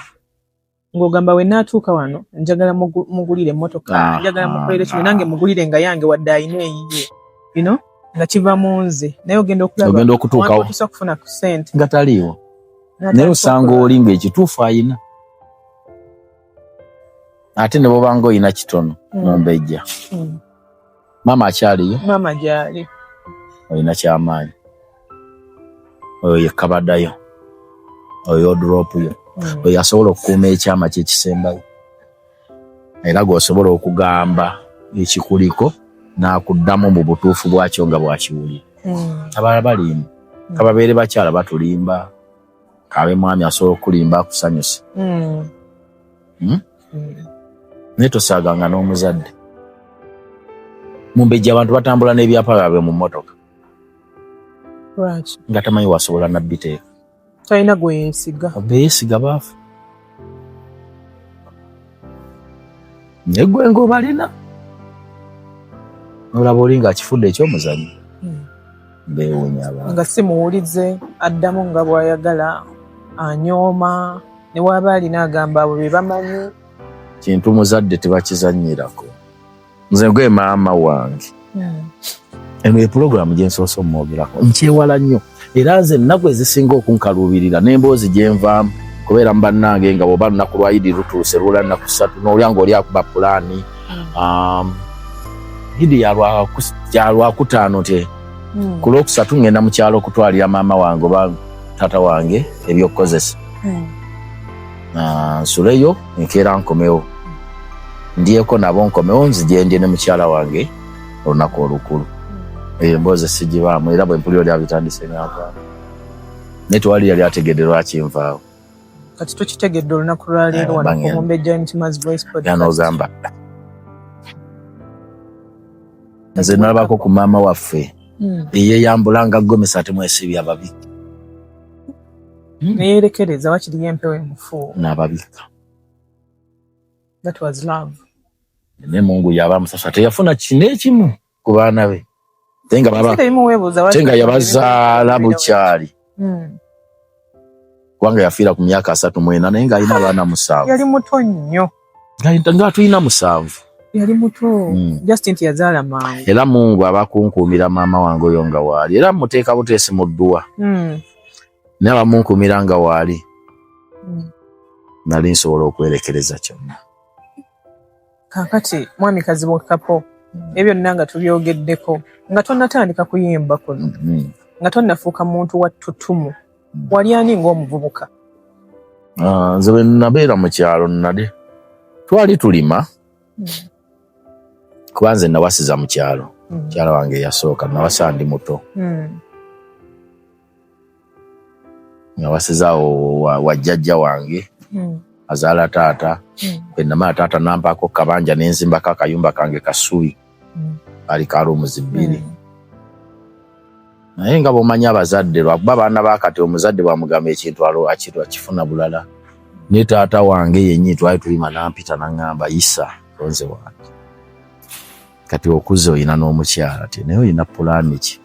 ng'ogamba we naatuuka wano njagala mugulire emmotoka, njagala mukolere kino, nange mugulire nga yange wadde ayina eyiye, nga kiva mu nze. Naye ogenda okulaba ogenda okutuukawo otuusa okufuna ku ssente nga taliiwo, naye osanga oli ng'ekituufu ayina, ate ne bwobanga oyina kitono. Mumbejja, maama akyaliyo? Maama gyali. Olina kyamaanyi, oyo ye kabadayo, oyo odrop yo, oyo asobola okukuuma ekyama kyekisembayo, era gweosobola okugamba ekikuliko n'akuddamu mu butuufu bwakyo nga bwakiwulira. Abalala balimba, kababeere bakyala batulimba, kabe mwami asobola okulimba akusanyusa. Naye tosaaganga n'omuzadde. Mumbejja, abantu batambula n'ebyapa byabwe mu mmotoka. Lwaki? Nga tamanyi wasobola nabbiteeka. Talina gwe yeesiga. Beesiga baafu, naye gwe ng'obalina olaba oli ng'akifudde ekyomuzannyo. Beewuunya abantu. Nga si muwulize, addamu nga bw'ayagala, anyooma, ne waaba alina agamba abo be bamanyi. Kintu muzadde tebakizannyirako. Nze gwe maama wange, eno ye pulogulaamu gye nsoose omwogerako, nkyewala nnyo, era nze ennaku ezisinga okunkaluubirira n'emboozi gye nvaamu kubeera mu bannange nga bw'oba lunaku lwa Idi lutuuse, lula nnaku 3, n'olya ng'oli akuba pulaani, Idi ya Lwakutaano, nti ku Lwokusatu ngenda mu kyalo okutwalira maama wange oba taata wange ebyokukozesa. Nsuleyo, enkeera nkomewo, ndyeko nabo, nkomewo nzije ndye ne mukyala wange olunaku olukulu. Eyo emboozi sigibaamu, era bwe mpulira oli abitandise nga nvaamu, naye tewali yali ategedde lwaki nvaawo. Kati tukitegedde olunaku lwaleero wano ku Mumbejja Mutima's Voice Podcast. Yanogamba nze nalabako ku maama waffe eyeyambula nga gomesa, ate mwesibye ababi. Neyerekereza wakiri empewo emufu. N'ababikka. That was love. Ne Mungu yaba amusasa, teyafuna kino ekimu ku baana be, ate nga baba Ebiseera ebimu weebuuza ate nga yabazaala bukyali, kubanga yafiira ku myaka 34, naye ng'alina abaana 7. Yali muto nnyo. Nga tulina 7. Yali muto. Just nti yazaala mangu. Era Mungu aba kunkuumira maama wange oyo nga waali, era muteeka buteesi mu dduwa, naye aba munkuumira nga waali, nali nsobola okwerekereza kyonna. Kaakati mwami Kazibwe Kapo, ebyo byonna nga tubyogeddeko, nga tonnatandika kuyimba kuno, nga tonnafuuka muntu wa ttutumu, wali ani ng'omuvubuka? Ah, nze bwe nabeera mu kyalo nali twali tulima, kuba nze nawasiza mu kyalo. Mukyala wange eyasooka nawasa ndi muto. Nawasizaawo wa jjajja wange azaala taata. Bwe namala taata nampaako kabanja nenzimbako akayumba kange kasubi, kali ka rooms 2. Naye nga bw'omanyi abazadde, lwakuba abaana bakati omuzadde bwamugamba ekintu alo akintu akifuna bulala. Ne taata wange yennyini twali tulima, nampita naŋŋamba, "Yisa tonze wange, kati okuze olina n'omukyala ti, naye olina pulaani ki?"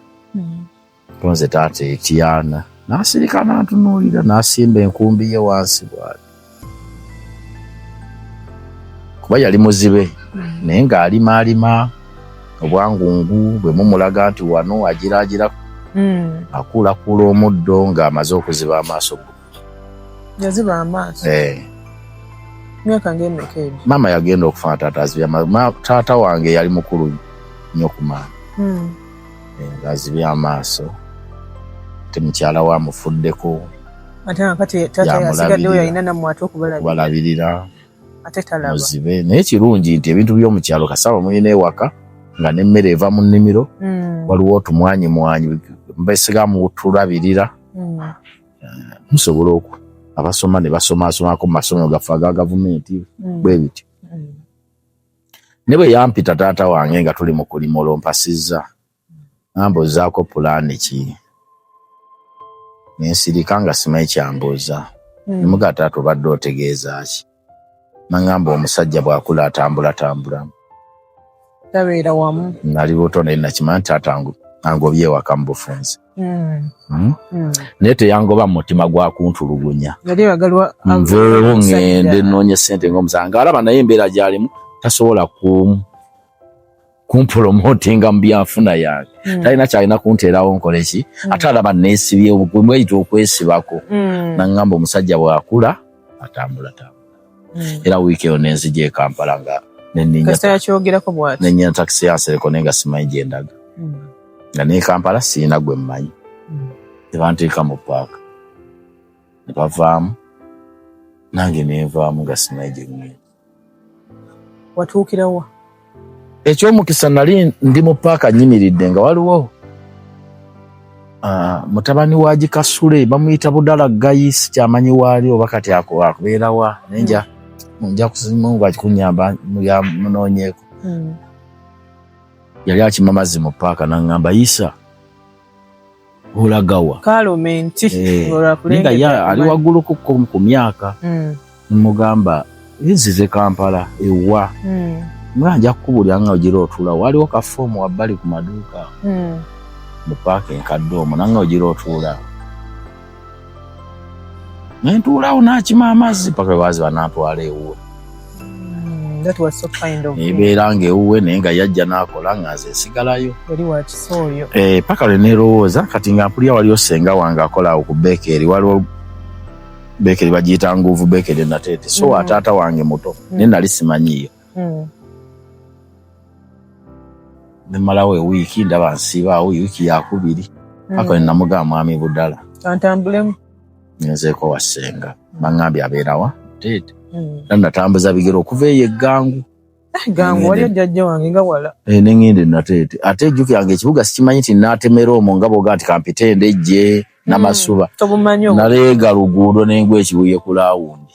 Tonze taata etyana n'asirika n'antunuulira, n'asimba enkumbi ye wansi bw'ati, kuba yali muzibe, naye ng'alima alima obwangungu bwe mumulaga nti wano agiraagira, akuulakuula omuddo ng'amaze okuziba amaaso go. Yaziba amaaso. Eh. Myaka ng'emeka egyo? Maama yagenda okufa taata azibye amaaso. Taata wange yali mukulu nnyo ku maama. Eh, azibye amaaso. Ate mukyala we amufuddeko. Ate nga kati taata yasigaddewo yalina nammwe ate okubalabirira. Ate talaba. Muzibe. Naye kirungi nti ebintu by'omukyalo kasaba mulina ewaka nga n'emmere eva mu nnimiro. Waliwo otumwanyimwanyi mbesiga mutulabirira. Musobola oku abasoma ne basomaasomako mu masomero gaffe aga gavumenti bwe bityo. Ne bwe yampita taata wange nga tuli mu kulima olwo mpasizza, ngamba ozzaako pulaani ki? Ne nsirika nga simanyi kyambuuza. Ne mugamba taata obadde otegeeza ki? Nangamba omusajja bw'akula atambula tambulamu. Tabeera wamu. Nali buto naye nakimanya nti taata angobye ewaka mu bufunze. Naye teyangoba mu mutima gwa kuntulugunya. Nveewo ŋŋende nnoonye ssente ng'omusajja ng'alaba naye embeera gy'alimu tasobola kumpromotinga mu byanfuna yange. Talina kyalina kunteerawo nkole ki? Ate alaba neesibye bweyita okwesibako. Naŋŋamba omusajja bw'akula atambula tambula. Era wiiki eyo ne nzija e Kampala nga nenninya takisi ya Nsereko naye nga simanyi gye ndaga. Nga ne Kampala sirina gwe mmanyi. Ne banteeka mu paaka. Ne bavaamu nange ne nvaamu nga simanyi gye ŋŋenda. Watuukira wa? Ekyomukisa nali ndi mu paaka nnyimiridde nga waliwo mutabani wa Gikasule bamuyita Budala Gayi sikyamanyi waali oba kati akubeera wa naye nja Mungu akikunyamba munoonyeeko. Yali akima mazzi mu paaka n'aŋŋamba Isa olagawa? Kaalumenti. Naye nga ali waggulu ku myaka. Mugamba nzize Kampala ewa. Nga nja kukubuulira nga ogira otuula waliwo ka foomu wabbali ku maduuka. Mu paaka enkadde omwo nange ogira otuula. Ne ntuulaawo n'akima amazzi paka lwe n'antwala ewuwe. That was so kind of you. Nebeera ng'ewuwe naye nga yajja n'akola nga nze nsigalayo. Yali wa kisa oyo. Paka lwe neerowooza kati nga mpulira waliwo ssenga wange akola awo ku beekeri waliwo beekeri bagiyita Nguvu beekeri Nateete so taata wange muto naye nali simanyiiyo. Ne mmalawo ewiiki ndaba nsiibaawo wiiki yakubiri paka lwe namugamba mwami Budala. Antambulemu. Ngenzeeko wa ssenga baŋŋambye abeera wa Nateete. Era natambuza bigere okuva eyo eggangu. Gangu wali jjajja wange nga wala. Ne ŋŋenda e Nateete ate ejjukira nga ekibuga sikimanyi nti naatemera omwo nga bw'ogaa nti kampite Ndejje Namasuba. Tobumanyi obwo. Naleega luguudo ne ngwa ekibuye ku laawundi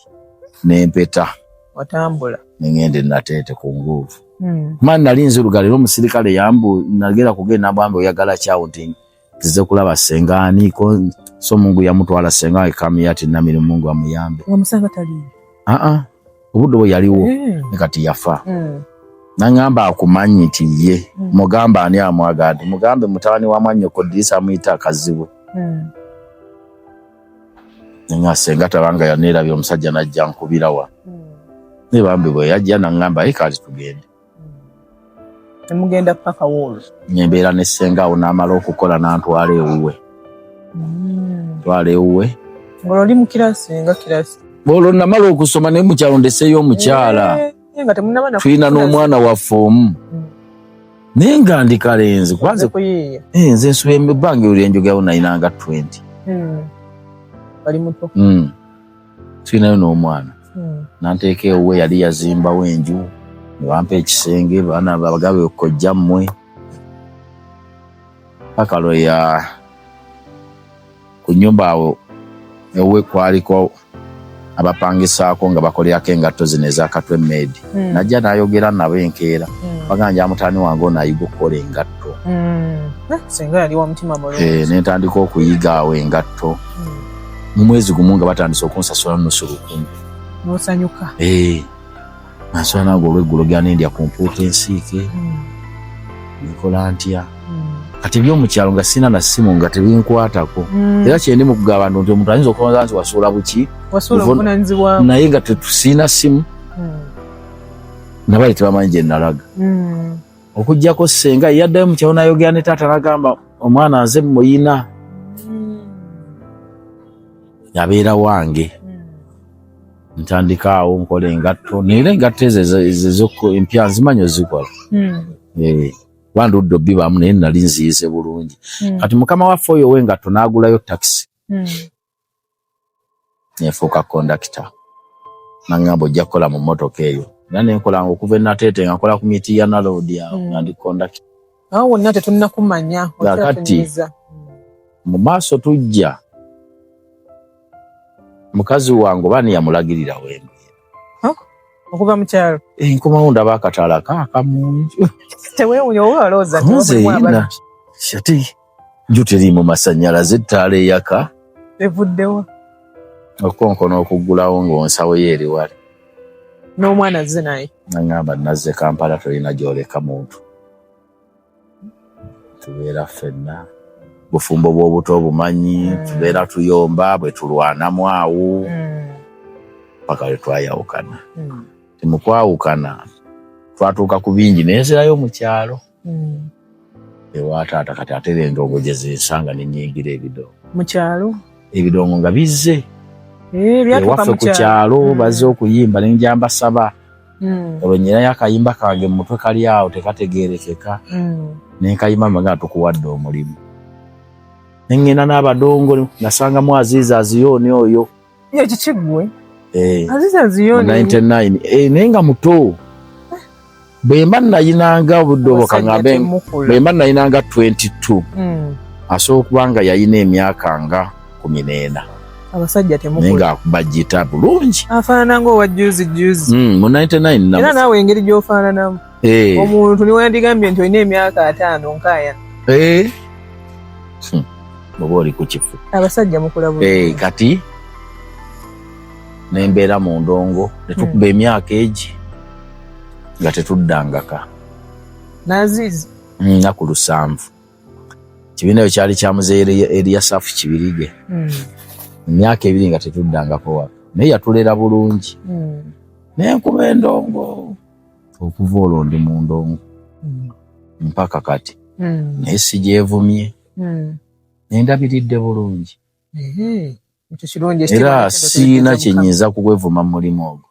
n'empeta. Watambula. Ne ŋŋenda e Nateete ku nguuvu. Maani nali nzirugala era omusirikale yambu nagenda kugenda nambwambe oyagala kyawo nti nzize kulaba ssenga ani ko so Mungu yamutwala ssenga wange Kamiyati Namirimu Mungu amuyambe. Wamusanga taliiyo? Obudde bwe yaliwo ne kati yafa. N'aŋŋamba akumanyi nti ye mugamba ani amwagala nti mugambe mutabani wa mwannyoko Ddirisa amuyita Akazibwe. Nga ssenga tabanga yaneerabye omusajja n'ajja nkubira wa. Naye bambi bwe yajja n'aŋŋamba ye kati tugende. Nemugenda paka woolwo. Nembeera ne ssenga awo n'amala okukola n'antwala ewuwe. Ntwala ewuwe. Ng'olwo oli mu kirasi nga kirasi. Olwo namala okusoma naye mu kyalo ndeseeyo omukyala. Nga temunnaba na Tulina n'omwana waffe omu. Naye nga ndi kalenzi kubanze nze nsuba ebbanga eryo lye njogerawo nalina nga 20. Bali muto. Tulinayo n'omwana. Nanteeka ewuwe yali yazimbawo enju ne bampa ekisenge baana bagabe kojja mmwe. Paka lwe ya ku nnyumba awo ewuwe kwaliko abapangisaako nga bakolerako engatto zino ez'akatwe made. Najja n'ayogera nabo enkeera. Baganja mutaani wange ono ayiga okukola engatto. Ssenga yali wa mutima mulungi. Ne ntandika okuyiga awo engatto. Mu mwezi gumu nga batandise okunsasula 500. N'osanyuka. Nansula nange olweggulo gya nendya ku mpuuta ensiike. Nkola ntya. Kati ebyomukyalo nga sirina na ssimu nga tebinkwatako. Era kye ndi mu kugamba abantu nti omuntu ayinza okulowooza nti wasuula buki. Wasuula obuvunaanyizibwa. Naye nga tetusiina ssimu. Nabali tebamanyi gye nalaga. Okuggyako ssenga yaddayo mu kyalo n'ayogera ne taata n'agamba omwana nze muyina. Yabeera wange. Ntandika awo nkola engatto, naye engatto ezo empya nzimanyi ozikola. Eh, wandudde obbibaamu, naye nali nziyize bulungi. Kati mukama waffe oyo ow'engatto n'agulayo takisi, nefuuka kondakita. Naŋŋamba, ojja kukola mu mmotoka eyo. Era nenkolanga okuva enateete nga nkola ku miti ya naloodi awo, nga ndi kondakita. Awo wonna tetunnakumanya. Kakati mu maaso tujja, mukazi wange oba niyamulagirira wembeera. Okuva mu kyalo. Eh, nkomawo ndaba akataala kaaka munju. Teweewunya oba walowooza nti nze mulimu yina ababbi. Ate nju teriimu masanyalaze, ettaala eyaka Evuddewo. Okonkona okuggulawo ng'onsawo ye eri wali. N'omwana azze naye. Naŋŋamba, nazze Kampala, tolina gy'oleka muntu, tubeera ffenna, bufumbo bw'obuto obumanyi. Tubeera tuyomba bwe tulwanamu awo paka lwe twayawukana. Timukwawukana twatuuka ku bingi, nenzirayo mu kyalo ewa taata. Kati ate era endongo gye zinsanga nenyingira ebidongo. Mu kyalo? Ebidongo nga bizze. Eh, byatuuka ewaffe mu ku kyalo, bazze okuyimba, nenja mbasaba. Olwo nyinayo akayimba kange mu mutwe kali awo tekategerekeka, nenkayimba mbaga, tukuwadde omulimu. Neŋŋenda n'abadongo, nasangamu Aziza Aziyooni oyo. Ye kiki ggwe? Eh, Aziza mu Aziyoni. 99. Eh, naye nga muto. Bwe mba nayinanga obudde obwo, Abasajja kaŋŋambe temukula. Bwe mba nayinanga 22, asobola okuba nga yayina emyaka nga 14. Abasajja Naye temukula. ng'akuba gita bulungi. Afaanana ng'owa juzi juzi. Mu 99 Era naawe engeri gy'ofaananamu, Eh, omuntu niwandigambye nti olina emyaka 50 nkaayana. Eh. Oba oli ku kifu. Abasajja mukula Eh, bulungi. Kati nembeera mu ndongo, netukuba emyaka egi nga tetuddangaka. N'Azizi. Nnaku 7. Kibiina eyo kyali kya muzeeyi Eriyasafu Kibirige. Emyaka 2 nga tetuddangako waka, naye yatulera bulungi. Nenkuba endongo, okuva olwo ndi mu ndongo mpaka kati, naye sigyevumye, nendabiridde bulungi. Ehe, ekyo kirungi. Era Ekitiibwa n'ettendo siina tubiddiza Mukama. kyenyinza kukwevuma mu mulimu ogwo.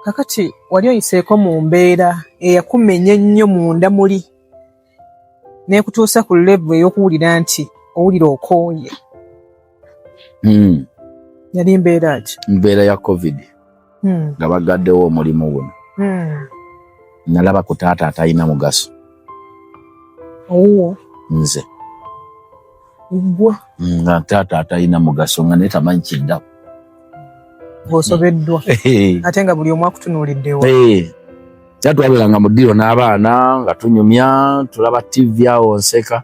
Kakati wali oyiseeko mu mbeera eyakumenya ennyo munda muli n'ekutuusa ku level ey'okuwulira nti owulira okooye? Yali mbeera ki? Mbeera ya COVID, nga bagaddewo omulimu guno. Nalaba ku taata atalina mugaso. Owuwo? Nze. Ggwa? Nga taata atalina mugaso, nga naye tamanyi kiddako. Ng'osobeddwa, ate nga buli omu akutunuuliddewo. Eh. Era twabeeranga mu ddiiro n'abaana nga tunyumya, tulaba TV awo, nseka.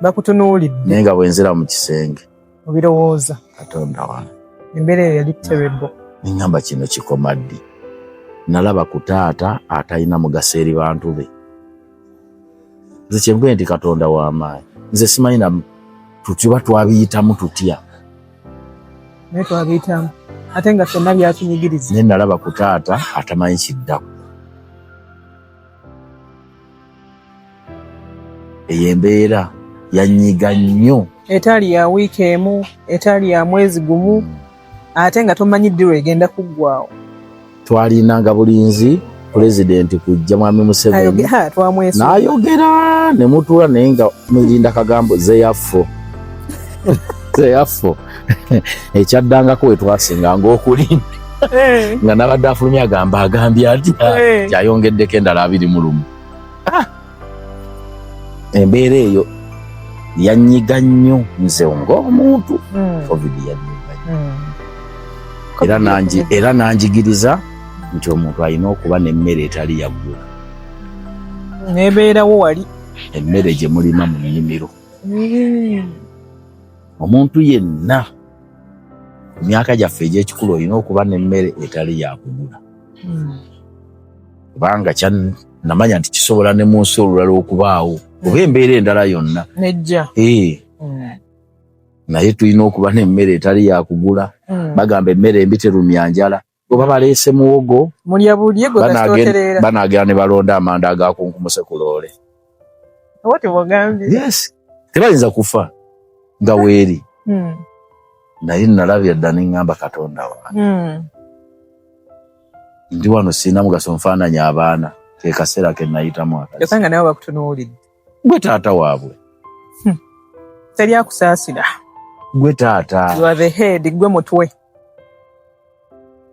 Bakutunuulidde. Naye nga bwenzira mu kisenge, Obirowooza. Katonda wange. Embeera eyo yali terrible. Neŋŋamba, kino kikoma ddi? Nalaba ku taata atalina mugaso eri bantu be. Nze kyenkuye nti Katonda w'amaanyi. Nze simanyi na tutyba twabiyitamu tutya. Naye twabiyitamu, ate nga ffenna byatunyigiriza. Naye nalaba ku taata atamanyi kiddako. Eyo embeera yanyiga nnyo. Etaali ya wiiki emu, etaali ya mwezi gumu, ate nga tomanyi ddi lwegenda kuggwawo. Twalinanga bulinzi pulezidenti kujja, mwami Museveni. Twamwesu. N'ayogera ne mutuula, naye nga mulinda kagambo zeyafo zeyafo. Ekyaddangako we twasinganga okulinda, nga nabadde afulumya agamba, agambye atya? Kyayongeddeko endala 21. Ah! Embeera eyo yanyiga nnyo nze ng'omuntu. COVID yanyiga nnyo. Era nanjigiriza nti omuntu alina okuba n'emmere etali yaggula. Nebeerawo wali. Emmere gye mulima mu nnimiro. Omuntu yenna mu myaka gyaffe egy'ekikulu olina okuba n'emmere etali yakugula, kubanga namanya nti kisobola ne mu nsi olulala okubaawo oba embeera endala yonna. Nejja. Eh, naye tulina okuba n'emmere etali yakugula. Bagamba emmere embi terumya njala. Oba baleese muwogo, mulya bulye gwe kasitootereera. Banaagera ne balonda amanda agakunkumuse ku loole. Oba tebagambye. Yes, tebayinza kufa nga weeri. Naye nalabye dda neŋŋamba, Katonda wange, ndi wano sirina mugaso, nfaananya abaana. Ke kaseera ke nayitamu akazi. Kyokka nga nawe bakutunuulidde. Gwe taata waabwe. Teri akusaasira. Gwe taata. You are the head, gwe mutwe.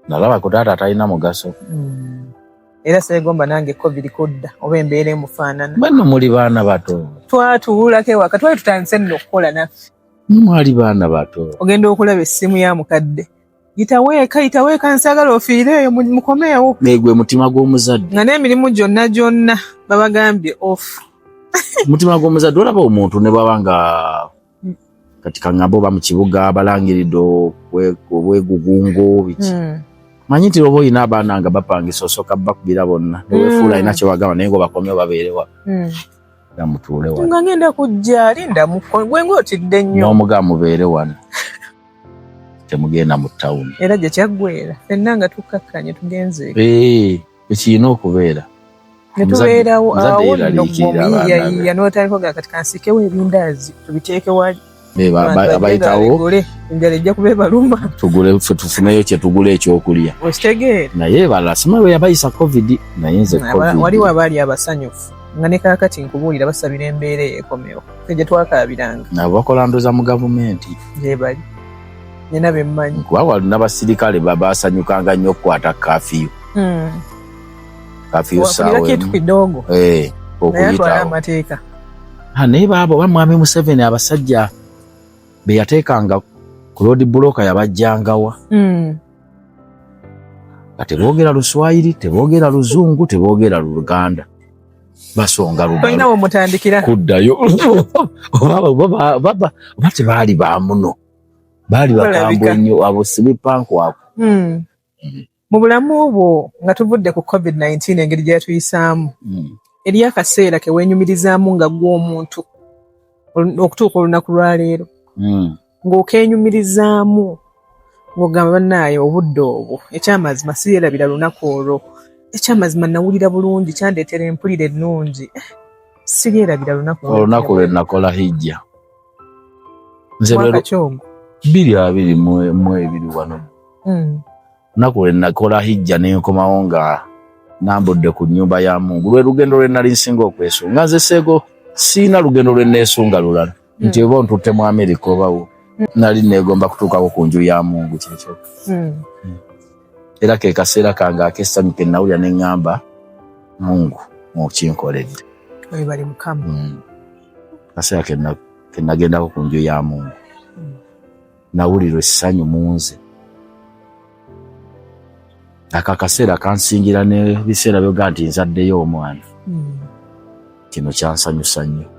Nalaba ku taata atalina mugaso. Era seegomba nange COVID kudda oba embeera emufaanana. Banno muli baana bato. Twatuulako ewaka, twali tutandise nno okukola naffe. Mwali baana bato. Ogenda okulaba essimu ya mukadde, "Yitaweeka, yitaweeka, nsagala ofiire eyo, mukomeewo." Negwe mutima gw'omuzadde. Nga n'emirimu gyonna gyonna babagambye off. Mutima gw'omuzadde, olaba omuntu ne bwaba nga kati kaŋŋambe oba mu kibuga balangiridde obwegugungo biki, manyi nti oba olina abaana nga bapangisa, osooka bakubira bonna newefuula alina kyebagamba, naye nga obakomyewo babeerewa nga mutuule wano. Nga ngenda kujja, linda muko gwe ng'otidde nnyo. N'omuga mubeere wano, temugenda mu tawuni. Era gye kyaggweera ffenna nga tukkakkanye tugenze. Ekirina okubeera. Ne tubeerawo. Omuzadde Awo nno yeeraliikirira abaana be. omuyiiyayiiya n'otandika ogaa, "Kati kansikewo ebindaazi tubiteeke wali." Be Abantu abayitawo. Bagule, enjala ejja kuba ebaluma. Tugule ffe tufuneyo kye tugula ekyokulya. Okitegeera? Naye balala simanyi bwe yabayisa COVID, naye nze COVID Waliwo abaali abasanyufu nga ne kaakati nkubuulira basabira embeera eyo ekomewo, ffe gye twakaabiranga. Nabo bakola ndoza mu gavumenti. Gye bali, nina bemmanyi. Kuba wali n'abasirikale basanyukanga nnyo okukwata curfew, curfew. Wafunira Saawa kitu emu. kidogo. Eh, naye atwala okuyitawo. amateeka. Ah, naye baabo oba mwami Museveni abasajja be yateekanga ku road block yabajjangawa nga teboogera Luswayiri, teboogera Luzungu, teboogera Luganda, basonga Tolina lugalo wemutandikira. Kuddayo oba tebaali bamuno, baali bakambwe Balabika. nnyo abo sibipankwako. Mu bulamu bwo, nga tuvudde ku COVID-19 engeri gye yatuyisaamu, eriyo akaseera ke weenyumirizaamu nga gwe omuntu okutuuka olunaku lwaleero ng'okeenyumirizaamu ng'ogamba, "Bannaaye, obudde obwo ekyamazima siyerabira lunaku olwo, ekyamazima nawulira bulungi, kyandeetera empulira ennungi, siryerabira lunaku olwo." Olunaku lwe nakola hijja nze Mwaka ki ogwo? 2022 wano. Olunaku lwe nakola hijja nenkomawo nga nambudde ku nnyumba ya Mungu, lwe lugendo lwe nali nsinga okwesunga. Nze seego siina lugendo lwe neesunga lulala nti oba ontutte mu Amerika obawo, nali neegomba kutuukako ku nju ya Mungu, kyekyo. Era ke kaseera kange ak'essanyu ke nawulira ne ŋŋamba, "Mungu okinkoledde." Webale Mukama. Kaseera ke nagendako ku nju ya Mungu, nawulira essanyu mu nze. Ako akaseera kansingira n'ebiseera byoga nti nzaddeyo omwana. Kino kyansanyusa nnyo.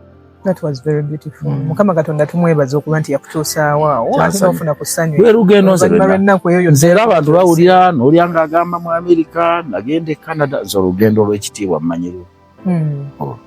That was very beautiful. Mm. Mukama Katonda tumwebaza okuba nti yakutuusaawo awo ate Kyansanyusa. n'ofuna ku ssanyu Lwe lugendo nze oluvannyuma lw'ennaku eyo yonna. Nze era abantu bawulira n'olya ng'agamba mu Amerika, nagenda e Canada, nze olugendo olw'ekitiibwa mmanyiru. Oh.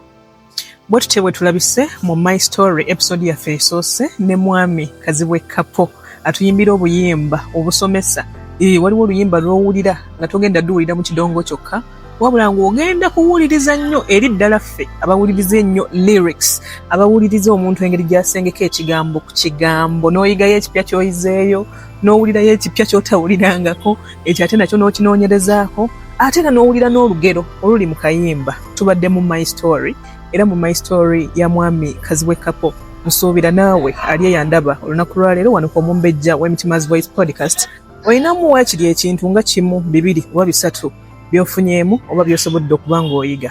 Bwe tutyo bwe tulabise mu My Story episode yaffe esoose ne mwami Kazibwe Kapo atuyimbira obuyimba obusomesa. Waliwo oluyimba lw'owulira nga togenda duwulira mu kidongo kyokka, wabula ng'ogenda kuwuliriza nnyo eri ddala ffe abawuliriza ennyo lyrics, abawuliriza omuntu engeri gy'asengeka ekigambo ku kigambo, n'oyigayo ekipya ky'oyizeeyo, n'owulirayo ekipya ky'otawulirangako, ekyo ate nakyo n'okinoonyerezaako, ate era n'owulira n'olugero oluli mu kayimba. Tubadde mu My Story, era mu My Story ya mwami Kazibwe Kapo. Nsuubira naawe ali eyandaba olunaku lwaleero wano ku Omumbejja w'Emitima's Voice Podcast olinamu waakiri ekintu nga kimu, bibiri oba bisatu by'ofunyeemu oba by'osobodde okuba ng'oyiga.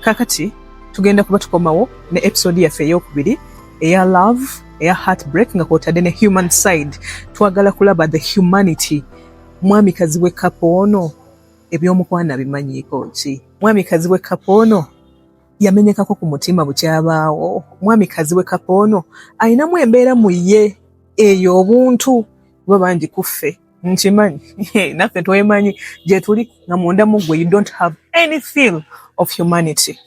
Kaakati tugenda kuba tukomawo ne episode yaffe eyokubiri eya love, eya heartbreak, nga kwotadde ne human side. Twagala kulaba the humanity. Mwami Kazibwe Kapo ono ebyomukwana bimanyiiko ki? Mwami Kazibwe Kapo ono yamenyekako ku mutima bukyabaawo? Mwami Kazibwe Kapo ono ayinamu embeera mu ye eyo obuntu? Kuba bangi kuffe nkimanyi naffe twemanyi gye tuli nga munda mu ggwe you don't have any feel of humanity.